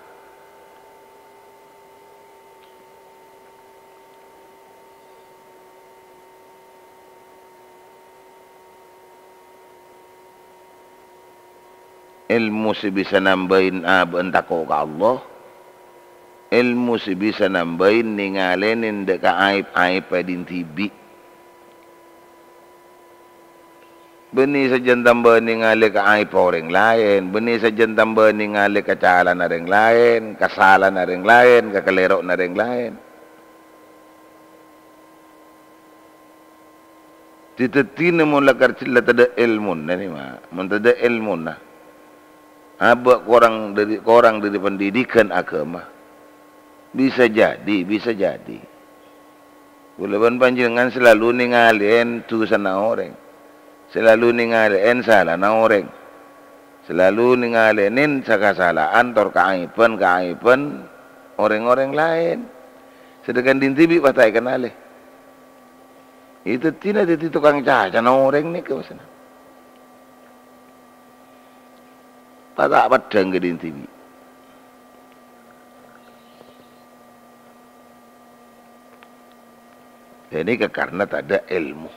Èlmo sè bisa nambâi abâ'na tako' ka Allah, èlmo sè bisa nambâi nèngalènè dâ' ka aèb-aèbbhâ dhin dhibi'. Bânnè sajân tambâ nèngalè ka aèbbhâ orèng laèn, bânnè sajân tambâ nèngalè ka calana orèng laèn, ka salana orèng laèn, ka kalèro'na orèng laèn. Dhâddhina mon la kar-, la tadâ' èlmona nè, ma', mon tadâ' èlmona, abâ' korang dâri, korang dâri pendidikan agama, bisa jadi, bisa jadi. Kaulâ bân panjhennengngan salalu nèngalè'è dhusana orèng, salalu nèngalè'è salana orèng, salalu nèngalè'è sakasala'an tor kaaèbhân-kaaèbhân orèng-orèng laèn. Sedangkan dhin dhibi' pas ta' èkennalè. Dhâddhina dhâddhi tokang cacana orèng nèka, maksodda. Pas ta' peddhâng ka dhin dhibi'. Dhâ' nèka karna tadâ' èlmo.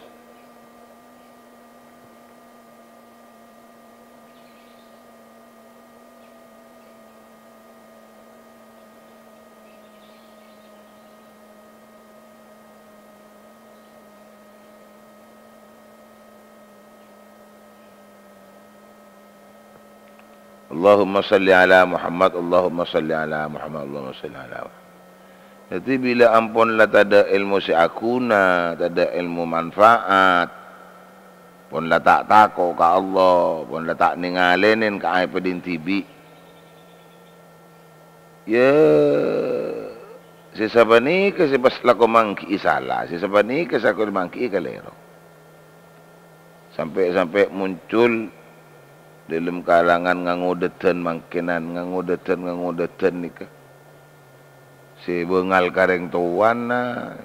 Allahumma shalli ala Muhammad, Allahumma shalli ala Muhammad, Allahumma shalli ala Muhammad. Dhâddhi, bilâ ampon la tadâ' èlmo sè aghuna, tadâ' èlmo manfaat, pon la ta' tako' ka Allah, pon la ta' nèngalènè kaaèbbhâ dhin dhibi', iyâ, sè sapanèka sè pas lako mangghi'i sala, sè sapanèka sè lako mangghi'i kalèro. Sampè'-sampè' muncul dâlem kalangan ngangodâdhân mangkènan, ngangodâdhân, ngangodâdhân nèka. Sè bângal ka rèng towana,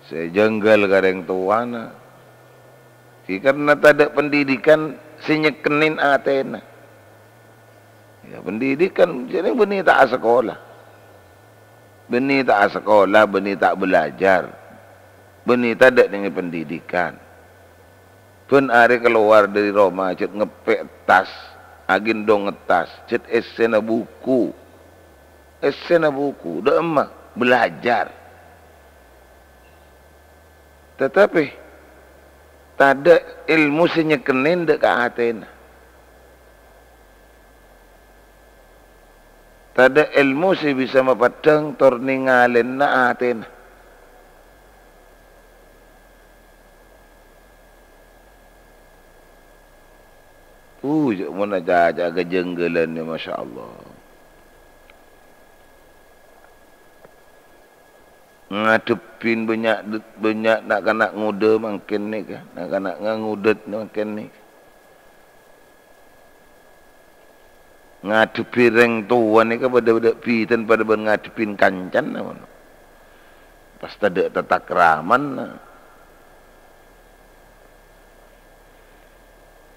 sè jângghâl ka rèng towana. Sè karna tadâ' pendidikan sè nyèkkennen atèna. Iyâ, pendidikan, jhâ' nèng bânnè ta' asakola. Bânnè ta' asakola, bânnè ta' bâlâjâr. Bânnè tadâ' nèng pendidikan. Bân arè kalowar dâri roma, jhât ngeppè' tas, aghindhong tas, jhât èssèna buku. Èssèna buku, dâ' emma, bâlâjâr. Tatapè, tadâ' èlmo sè nyèkkennen dâ' ka atèna. Tadâ' èlmo sè bisa mapeddhâng tor nèngalèna atèna. Uh, jhâ' mon acaca ka jânggâlân, masyaallah. Ngadhebbhi bânnya', bânnya' na'-kana' ngodâ mangkèn nèka, na'-kana' ngangodât mangkèn nèka. Ngadhebbhi rèng towa nèka padâ, padâ bhidhân, padâ bân ngadhebbhi kancana, mon. Pas tadâ' tatakramanna.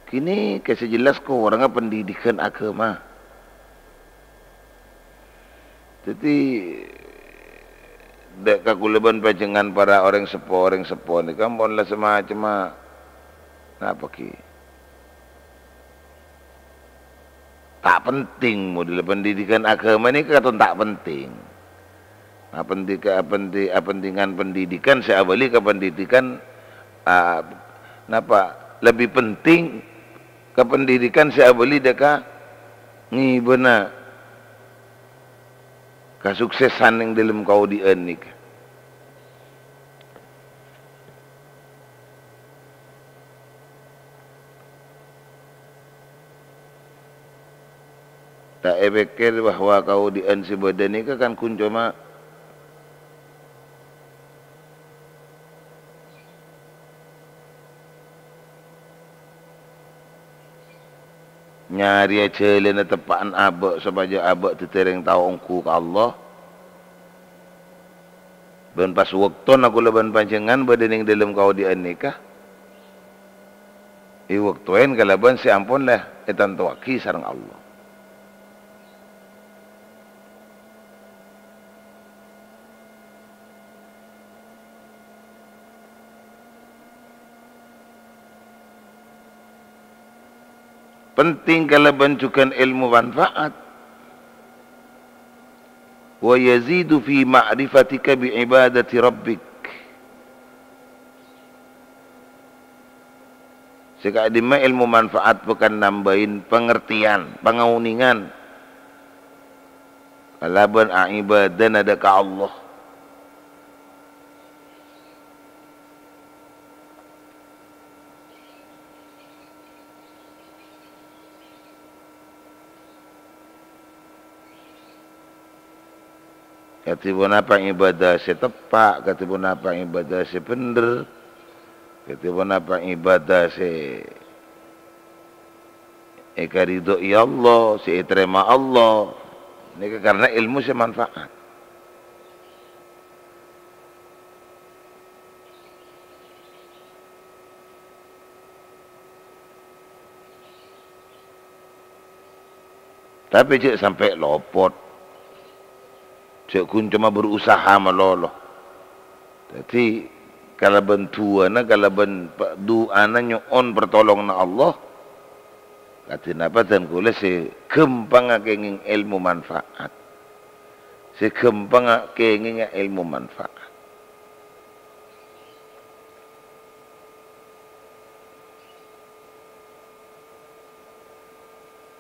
Kènè' kè sè jelas korangnga pendidikan agama. Dhâddhi, dâ' ka kaulâ bân panjhennengngan para orèng seppo, orèng seppo nèka ampon la samacemma napa ghi? Ta' penting, model pendidikan agama nèka katon ta' penting. Apendi-, apendi-, apentingan pendidikan sè abâli ka pendidikan, a, napa lebbi penting ka pendidikan sè abâli dâ' ka ngibâna kasuksesan neng dâlem kaodi'ân nèka. Ta' èpèkkèr bahwa kaodi'ân sè bâdâ nèka kan ghun coma nyarèya jhâlânna teppa'an abâ' sopajâ abâ' dhâddhi orèng tao ongghu ka Allah. Bân pas bâktona kaulâ bân panjhennengngan bâdâ neng dâlem kaodi'ân nèka, èbâktowè kalabân sè ampon la ètantowaghi sareng Allah. Penting kalabân jhughân èlmo manfa'at. "Wa yazidu fi ma'rifatika bi ibadati rabbik." Sè ka'dimma èlmo manfa'at bhâkal nambâi pangartèyan, pangaonèngan kalabân aibâdâna dâ' ka Allah. Kadhi ponapa ibadah sè teppa', kadhi ponapa ibadah sè bhendher, kadhi ponapa ibadah sè èkaridhoi Allah, sè ètarèma Allah. Nèka karena èlmo sè manfa'at. Tapè jhâ' sampè' lopot. Jhâ' ghun coma berusaha malolo. Dhâddhi, kalabân du'âna, kalabân pa-, du'âna nyo'on partolonganna Allah, kadhi napa dân kaulâ sè ghâmpangnga kèngèng èlmo manfa'at. Sè ghâmpangnga kèngèngnga èlmo manfa'at.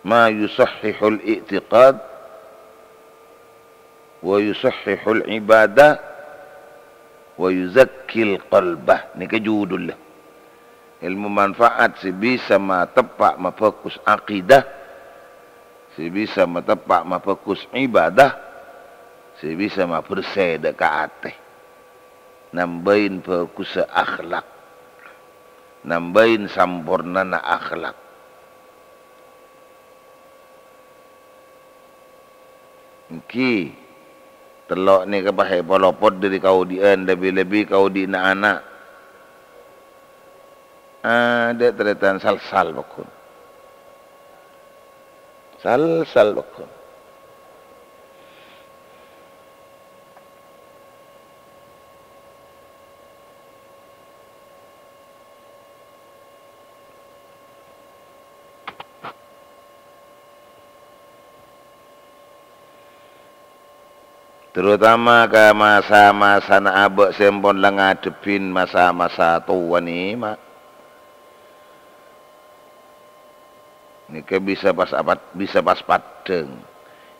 Ma yusahhihul i'tiqad, wa yusahhihul ibadah, wa yuzakkil qalbah. Nèka judulla. Èlmo manfa'at sè bisa mateppa' mabhâghus akidah, sè bisa mateppa' mabhâghus ibadah, sè bisa mabersè dâ' ka atè. Nambâi bhâghussa akhlak. Nambâi sampornana akhlak. Èngghi, tello' nèka pas èpalopot dâri kaodi'ân, lebbi-lebbi kaodi'na ana'. Adâ' tarètan sal-sal pagghun. Sal-sal pagghun. Terutama ka masa-masana abâ' sè ampon la ngadhebbhin masa-masa towa nèma. Nèka bisa pas apat-, bisa pas paddhâng.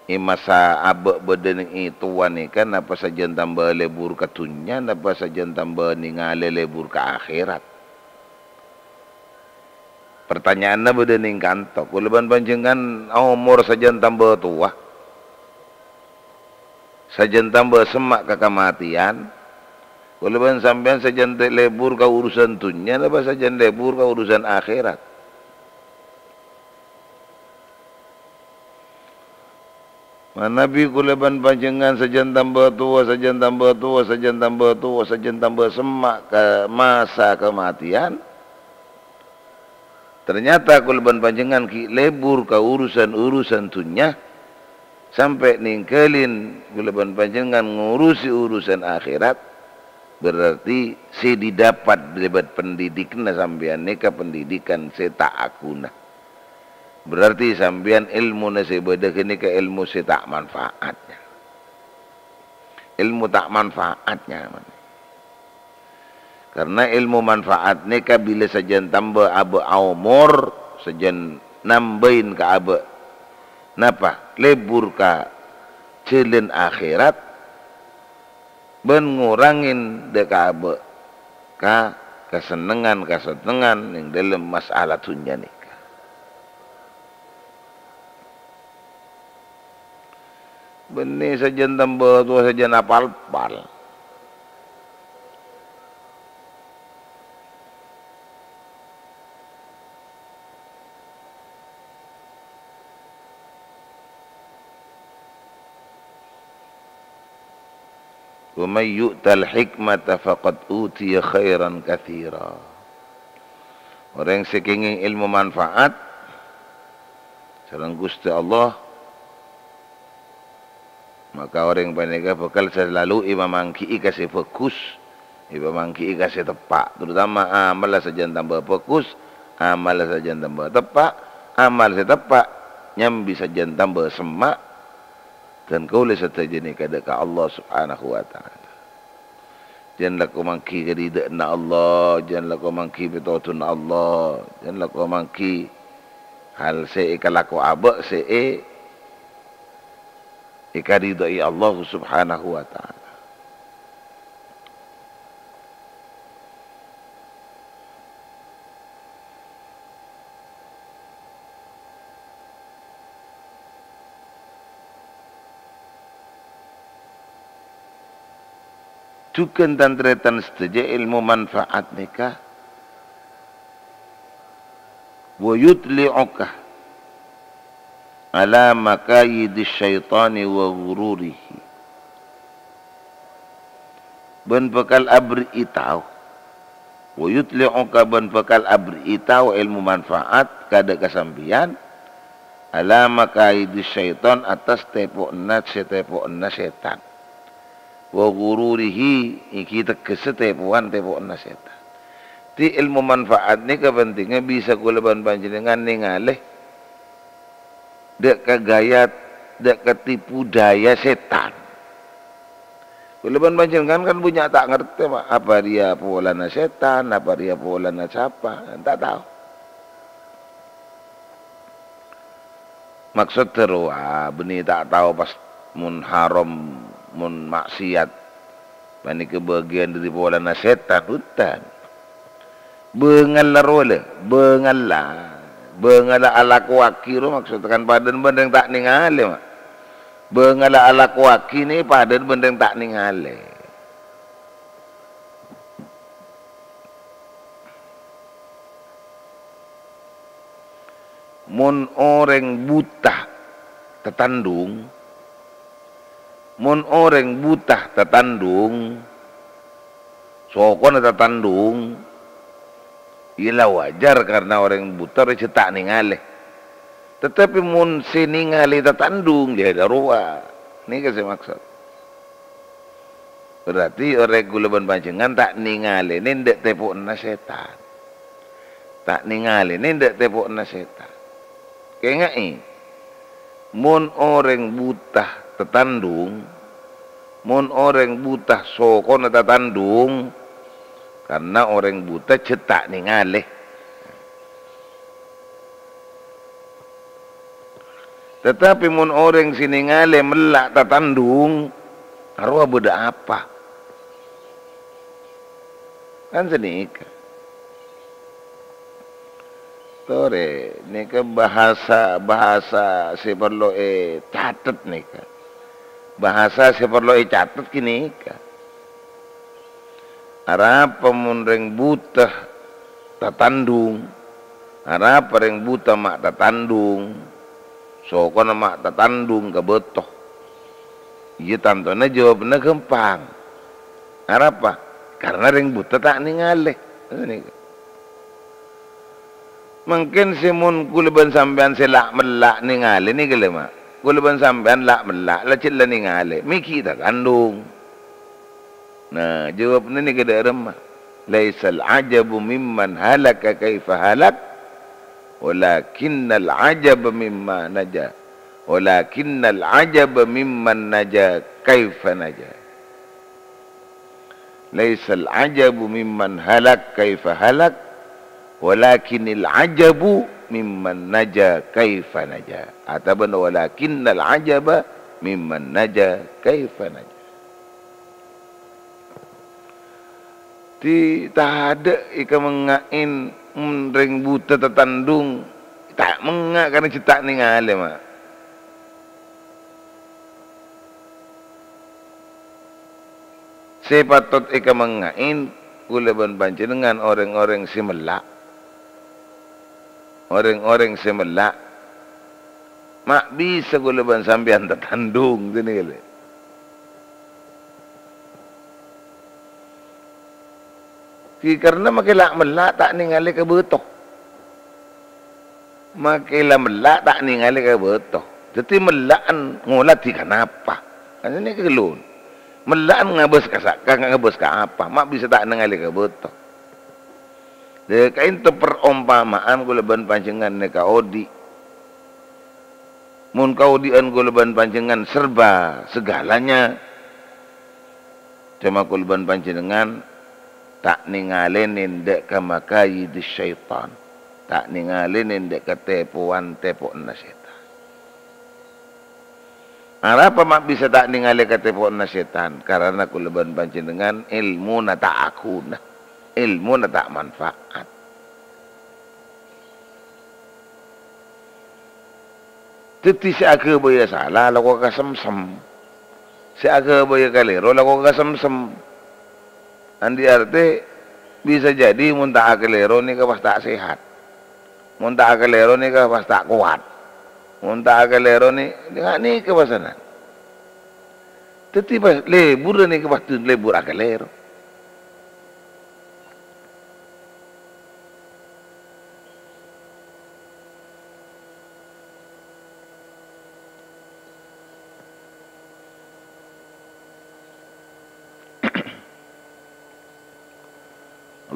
È masa abâ' bâdâ neng è towa nèka, napa sajân tamba lebur ka dhunnya, napa sajân tamba nèngalè lebur ka akhèrat? Partanya'anna bâdâ neng kanto. Kaulâ bân panjhennengngan omor sajân tamba towa. Sajân tamba semma' ka kamatèyan. Kaulâ bân sampèyan sajân te-, lebur ka urusan dhunnya, napa sajân lebur ka urusan akhèrat? Manabi kaulâ bân panjhennengngan sajân tamba towa, sajân tamba towa, sajân tamba towa, sajân tamba semma' ka masa kamatèyan, Ternyata kaulâ bân panjhennengngan ghi' lebur ka urusan-urusan dhunnya, sampè' ninggalin kaulâ bân panjhennengngan ngurusi urusan akhèrat, berarti sè didapat lèbât pendidikanna sampèyan nèka pendidikan sè ta' aghuna. Berarti sampèyan èlmona sè bâdâ ghânèka èlmo sè ta' manfaat. Èlmo ta' manfaat nyamana. Karna èlmo manfaat nèka bilâ sajân tamba abâ' aomor, sajân nambâi ka abâ', napa? Lebur ka jhâlân akhèrat, bân ngorangin dâ' ka abâ' ka kasennengngan-kasennengngan neng dâlem mas'ala dhunnya nèka. Bânnè sajân tamba towa sajân apal-pal. "Wa may yu'tal hikmata faqad utiya khairan katsira." Orèng sè kèngèng èlmo manfaat sareng Ghustè Allah, maka orèng panèka bhâkal salalu èpamangghi'i ka sè bhâghus, èpamangghi'i ka sè teppa', terutama amalla sajân tamba bhâghus, amalla sajân tamba teppa', amal sè teppa' nyambi sajân tamba semma', Dân kaulâ sadhâjâ nèka dâ' ka Allah Subhanahu wa Ta'ala. Jhân lako mangghi karidhâ'ânna Allah, jhân lako mangghi pètodhuna Allah, jhân lako mangghi hal sè èkalako abâ' sè è-, èkaridhâ'i Allah Subhanahu wa Ta'ala. Jhughân tan-tarètan sadhâjâ èlmo manfaat nèka, "Wa yutli'uka ala makayidis syaitani wa ghururihi." Bân bhâkal aberri'i tao. "Wa yutli'uka," bân bhâkal aberri'i tao èlmo manfaat ka dâ' ka sampèyan, "ala makayidis syaitan," attas tèpo'na sè tèpo'na sètan. "Wa ghururihi," èngghi teggessa tèpowan tèpo'na sètan. Dhi èlmo manfaat nèka pentingnga bisa kaulâ bân panjhennengngan nèngalè dâ' ka gaya, dâ' ka tipu daya sètan. Kaulâ bân panjhennengngan kan bânnya' ta' ngartè, Ma', apa rèya polana sètan, apa rèya polana sapa, ta' tao. Maksodda rowa bânnè ta' tao pas mon haram, mon maksiat, panèka bâgiyân dâri polana sètan, bhunten. Bângalla rowa, lè, bângalla. Bângalla alakowaghi rowa maksodda kan padâna bân rèng ta' nèngalè, Ma'. Bângalla alakowaghi nè padâna bân rèng ta' nèngalè. Mon orèng buta tatandhung, mon orèng buta tatandhung, sokona tatandhung, iyâ la wajar karna orèng buta rèya jhâ' ta' nèngalè. Tatapi mon sè nèngalè tatandhung, iyâ la rowa. Nèka sè maksod. Berarti orèng kaulâ bân panjhennengngan ta' nèngalènè dâ' tèpo'na sètan. Ta' nèngalènè dâ' tèpo'na sètan. Kaènga'è, mon orèng buta tatandhung, mon orèng buta sokona tatandhung, karna orèng buta jhâ' ta' nèngalè. Tatapi mon orèng sè nèngalè mella' tatandhung, arowa bâdâ apa? Kan sanèka. Torè, nèka bahasa, bahasa sè parlo ècatet nèka. Bahasa sè parlo ècatet ghânèka. Arapa mon rèng buta tatandhung? Arapa rèng buta ma' tatandhung? Sokona ma' tatandhung ka bâto. Iyâ, tantona jâwâbbhâ ghâmpang. Arapa? Karna rèng buta ta' nèngalè. Ghânèka. Mangkèn sè mon kaulâ bân sampèyan sè la'-mella' nèngalè nèka lè, Ma'. Kaulâ bân sampèyan la'-mella', la jhâ' la nèngalè, mè' ghi' tatandhung. Nah, jâwâbbhâ nèka dâ' remma. "Laisal ajabu mimman halaka kaifa halak, walakinnal ajaba mimma naja. Walakinnal ajaba mimman naja kaifa naja." "Laisal ajabu mimman halak kaifa halak, walakinnal ajabu mimman naja kaifa naja." Atabâna, "Walakinnal ajaba mimman naja kaifa naja." Dhi tadâ' èkamengnga'è mon rèng buta tatandhung, ta' mengnga' karna jhâ' ta' nèngalè, Ma'. Sè patot èkamengnga'è kaulâ bân panjhennengngan orèng-orèng sè mella'. Orèng-orèng sè mella', ma' bisa kaulâ bân sampèyan tatandhung, ghânèka lè. Ghi karna makè la'-mella' ta' nèngalè ka bâto. Makè la'-mella' ta' nèngalè ka bâto. Dhâddhi mella'an ngoladhi ka napa? Kan nèka ghâllu. Mella'an ngabâs ka sa-, ka, ngabâs ka apa? Ma' bisa ta' nèngalè ka bâto. Lha, ka'ènto parompama'an kaulâ bân panjhennengngan nèka odi'. Mon kaodi'ân kaulâ bân panjhennengngan serba segalanya, coma kaulâ bân panjhennengngan ta' nèngalènè dâ' ka makayidis syaitan, ta' nèngalènè dâ' ka tèpowan-tèpowanna sètan. Arapa ma' bisa ta' nèngalè ka tèpowanna sètan? Karana kaulâ bân panjhennengngan èlmona ta' aghuna, èlmona ta' manfaat. Dhâddhi sè aghâbâyâ sala lako ka semsem. Sè aghâbâyâ kalèro lako ka semsem. Andi' artè bisa jadi mon ta' akalèro nèka pas ta' sehat. Mon ta' akalèro nèka pas ta' kowat. Mon ta' akalèro nè-, nga-, nèka pasanan. Dhâddhi pas lebur nèka pas lebur akalèro.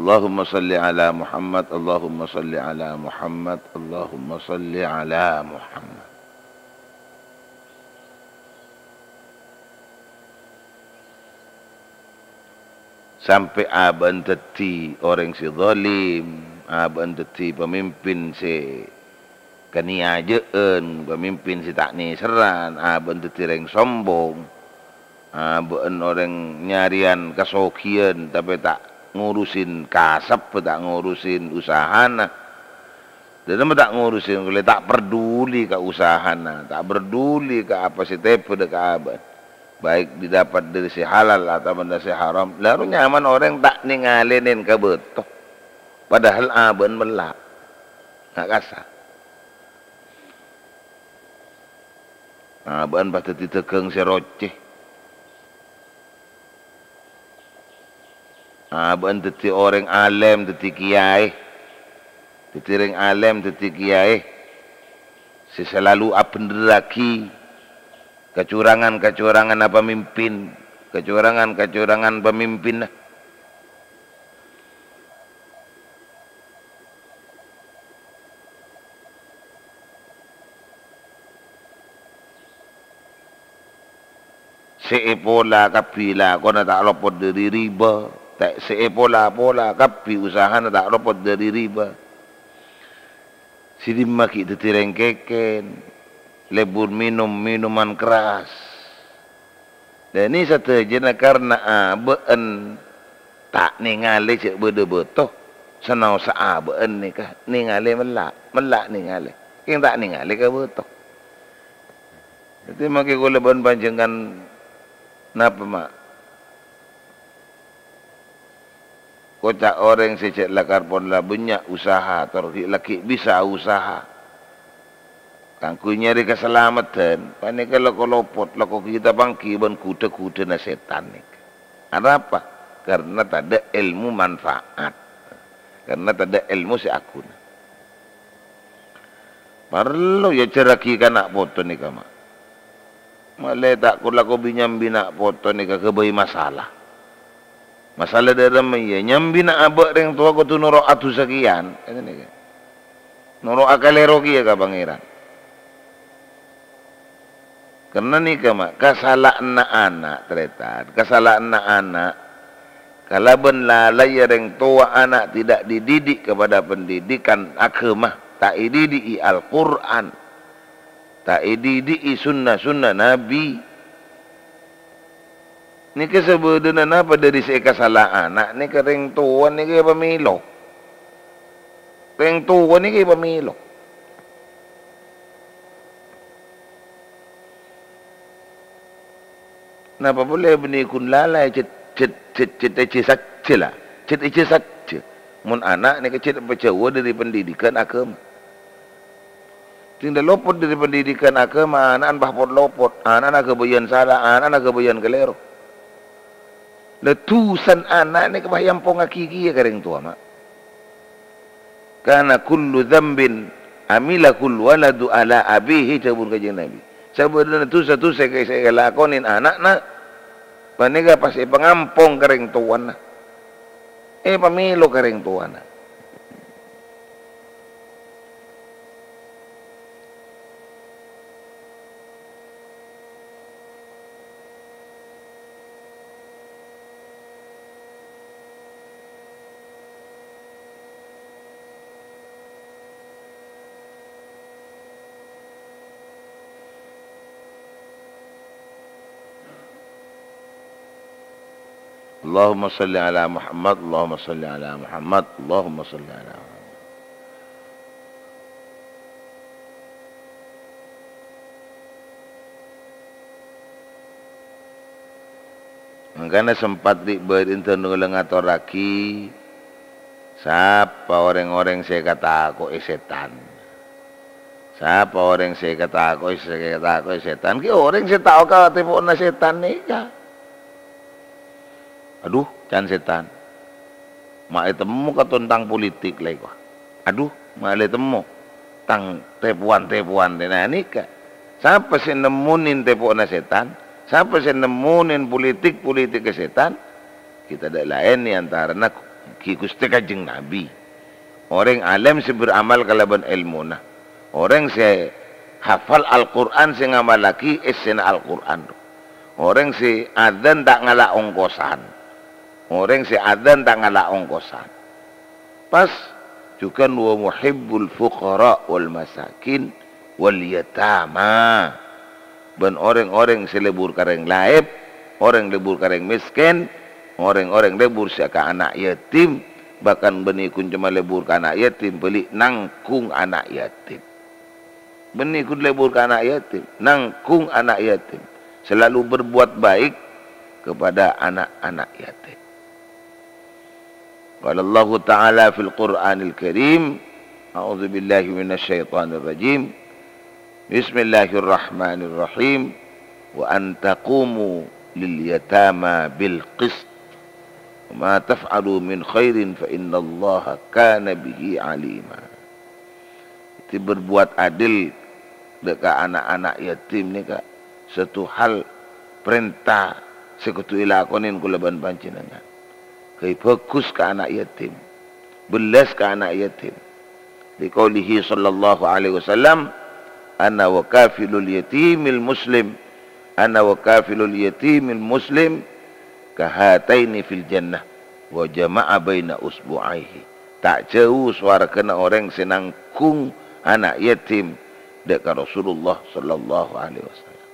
Allahumma shalli ala Muhammad, Allahumma shalli ala Muhammad, Allahumma shalli ala Muhammad. Sampè' abâ'na dhâddhi orèng sè zalim, abâ'na dhâddhi pamimpin sè kanèyajâ'ân, pamimpin sè ta' nèserran, abâ'na dhâddhi rèng sombong, abâ'na orèng nyarèyan kasoghiyân, tapè ta' ngorusin kasep, ta' ngorusin usahana. Dhâddhi ma' ta' ngorusin, ta' perduli ka usahana, ta' perduli ka apa sè tèbâ dâ' ka abâ'na, baik didapat dâri sè halal atabâna sè haram. La ro nyamana orèng ta' nèngalènè ka bâto, padahal abâ'na mella'. Nga' kassa'. Abâ'na pas dhâddhi dhâghâng sè rocè. Abâ'na dhâddhi orèng alèm, dhâddhi kiyaè. Dhâddhi rèng alèm, dhâddhi kiyaè. Sè salalu abhendherraghi kacorangan-kacoranganna pamimpin, kacorangan-kacorangan pamimpinna. Sè èpola kabbhi lakona ta' lopot dâri riba, ta-, sè èpola-pola kabbhi usahana ta' lopot dâri riba. Sè dimma ghi' dhâddhi rèng kèkèn, lebur mènom mènoman keras. Dhâddhi sadhâjâna karna abâ'na ta' nèngalè jhâ' bâdâ bâto, sanaossa abâ'na nèka nèngalè mella', mella' nèngalè. Kèng ta' nèngalè ka bâto. Dhâddhi, makè kaulâ bân panjhennengngan napa, Ma'? Koca' orèng sè jhâ' lakar pon la bânnya' usaha, tor ghi' laghi' bisa usaha. Kaangghuy nyarè kasalameddhân, panèka lako lopot, lako ghi' tapangghi bân ghudhâ-ghudhâna sètan nèka. Arapa? Karna tadâ' èlmo manfaat. Karna tadâ' èlmo sè aghuna. Parlo èajhârraghi ka na' poto nèka, Ma'. Malè ta' kor-lakor bi-nyambi na' poto nèka ghâbây masalah. Masalah dhâremma iyâ, nyambi na' abâ' rèng towa kodhu noro' adhu sakèyan, kata nèka. Noro' akalèro kèya ka Pangèran. Karna nèka, Ma', kasala'anna ana', tarètan, kasala'anna ana', kalabân lalaiya rèng towa ana' tidak dididik kepada pendidikan agama, ta' èdidi'i Al-Qur'an, ta' èdidi'i sunna-sunna Nabi. Nèka sabâdâna napa dhâri sè èkasala ana' nèka rèng towa nèka èpamèlo. Rèng towa nèka èpamèlo. Napa polè bânnè ghun lalai cèt, cèt, cèt, cèt èjhâ sajjhâ la, cèt èjhâ sajjhâ. Mon ana' nèka cèt èpajhâuwâ dhâri pendidikan agama. Sèngghâ lopot dhâri pendidikan agama, ana'na pas pot-lopot, ana'na ghâbâyân sala, ana'na ghâbâyân kalèro. La, dhusana ana' nèka pas èampongngaghi kèya ka rèng towa, Ma'. "Kana kullu dzambin amilahul waladu ala abihi," dhâbuna Kanjeng Nabi. Sabâdâna dhusa-dhusa sè, sè èlakonè ana'na, panèka pas èpangampong ka rèng towana. Èpamèlo ka rèng towana. Allahumma shalli ala Muhammad, Allahumma shalli ala Muhammad, Allahumma shalli ala Muhammad. Mangkana sempat di' bâri' enten kaulâ ngatorraghi, sapa orèng-orèng sè èkatako'è sètan. Sapa orèng sè èkatako'è, sè èkatako'è sètan? Ghi' orèng sè ta' oka tèpo'na sètan nèka. Adhu, can sètan. Ma' ètemmo katon tang politik la èkowa. Adhu, ma' la ètemmo tang tèpowan-tèpowan rèna nèka. Sapa sè nemmonè tèpo'na sètan? Sapa sè nemmonè politik-politikka sètan? Ghi' tadâ' laèn è antarana ghi' Ghustè Kanjeng Nabi. Orèng alèm sè beramal kalabân èlmona. Orèng sè hafal Al-Qur'an sè ngamallaghi essèna Al-Qur'an. Orèng sè adzan ta' ngala' ongkosan. Orèng sè adzan ta' ngala' ongkosan. Pas, jhughân wa muhibbul fuqara wal masakin wal yatama. Bân orèng-orèng sè lebur ka rèng laèp, orèng lebur ka rèng mèskèn, orèng-orèng lebur sè ka ana' yatim, bahkan bânnè ghun coma lebur ka ana' yatim, bâli nangghung ana' yatim. Bânnè ghun lebur ka ana' yatim, nangghung ana' yatim, selalu berbuat baik kepada anak-anak yatim. Qala Allahu Ta'ala fil Qur'anil Karim, a'udzu billahi minasy syaithanir rajim. Bismillahirrahmanirrahim. "Wa an taqumu lil yatama bil qist. Wa ma taf'alu min khairin fa innallaha kana bihi alima." Dhâddhi berbuat adil dâ' ka ana'-ana' yatim nèka sèttong hal parènta sè kodhu èlakonè kaulâ bân panjhennengngan. Ghâbây bhâghus ka ana' yatim, bellas ka ana' yatim. Liqaulihi sallallahu alaihi wasallam, "Ana wa kafilul yatimil muslim, ana wa kafilul yatimil muslim kahataini fil jannah, wa jama'a baina usbu'aihi." Ta' jhâu sowarghâna orèng sè nangghung ana' yatim dâ' ka Rasulullah sallallahu alaihi wasallam.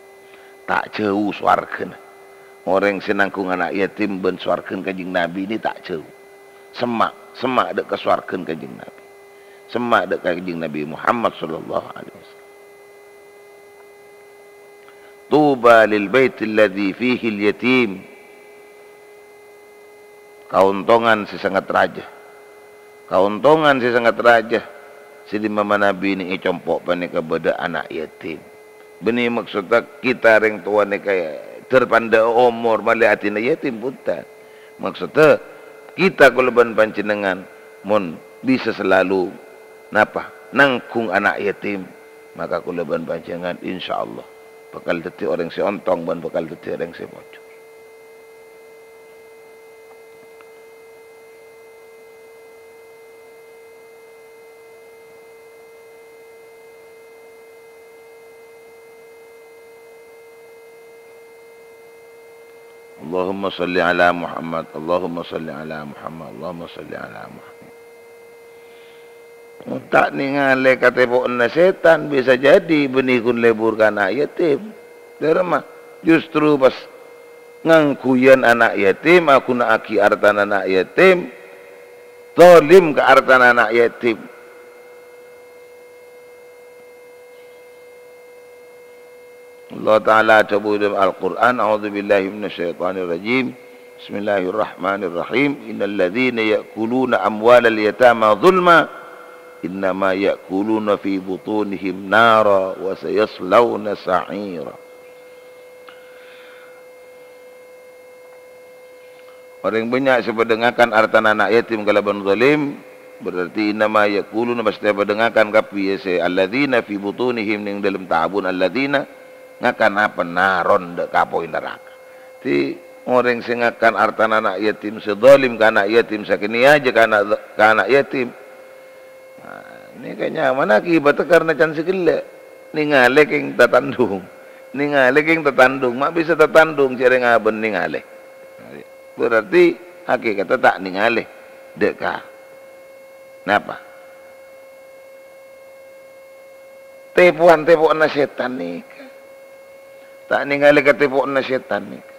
Ta' jhâu sowarghâna. Orèng sè nangghung ana' yatim bân sowarghâna Kanjeng Nabi nè ta' jhâu. Semma', semma' dâ' ka sowarghâna Kanjeng Nabi. Semma' dâ' ka Kanjeng Nabi Muhammad sallallahu alaihi wasallam. "Tuba lil baitil ladzi fihil yatim." Kaontongan sè sanget rajâ. Kaontongan sè sanget rajâ, sè dimma manabi nè è compo' panèka bâdâ ana' yatim. Bânnè maksodda kita rèng towa nèka dâr pandâ'â omor malè adina yatim, bhunten. Maksodda kita kaulâ bân panjhennengngan mon bisa selalu napa? Nangghung ana' yatim. Maka kaulâ bân panjhennengngan, insyaallah, bhâkal dhâddhi orèng sè ontong bân bhâkal dhâddhi orèng sè pojhur. Allahumma shalli ala Muhammad, Allahumma shalli ala Muhammad, Allahumma shalli ala Muhammad. Ta' nèngalè katèpo'anna sètan, bisa jadi bânnè ghun lebur ka ana' yatim. Dâremma, justru pas ngangghuyan ana' yatim, aghunaaghi artana ana' yatim, zalim ka artana ana' yatim. Allah Ta'ala adhâbu è dhâlem Al-Qur'an, "A'udzubillahi minasyaitonirrajim. Bismillahirrahmanirrahim. Innalladzina ya'kuluna amwalal yatama zulma, innama ya'kuluna fi butunihim nara wa sayaslauna sa'ira." Orèng bânnya' sè padâ ngakan artana ana' yatim kalabân zalim, berarti innama ya'kuluna, pastè padâ ngakan kabbhi, ya, sè alladzina fi butunihim, neng dâlem tabuna alladzina, ngakan apa? Naron, dâ' ka apoy naraka. Dhâddhi, orèng sè ngakan artana ana' yatim, sè zalim ka ana' yatim, sè kènè' ajâ ka ana', ka ana' yatim, Nah, nèka nyamana akibatta karna can sè ghellâ'. Nèngalè kèng tatandhung. Nèngalè kèng tatandhung. Ma' bisa tatandhung jhâ' rèng abâ' nèngalè. Berarti hakèkatta ta' nèngalè. Dâ' ka. Napa? Tèpowan-tèpowanna sètan nèka. Ta' nèngalè katèpowanna sètan nèka.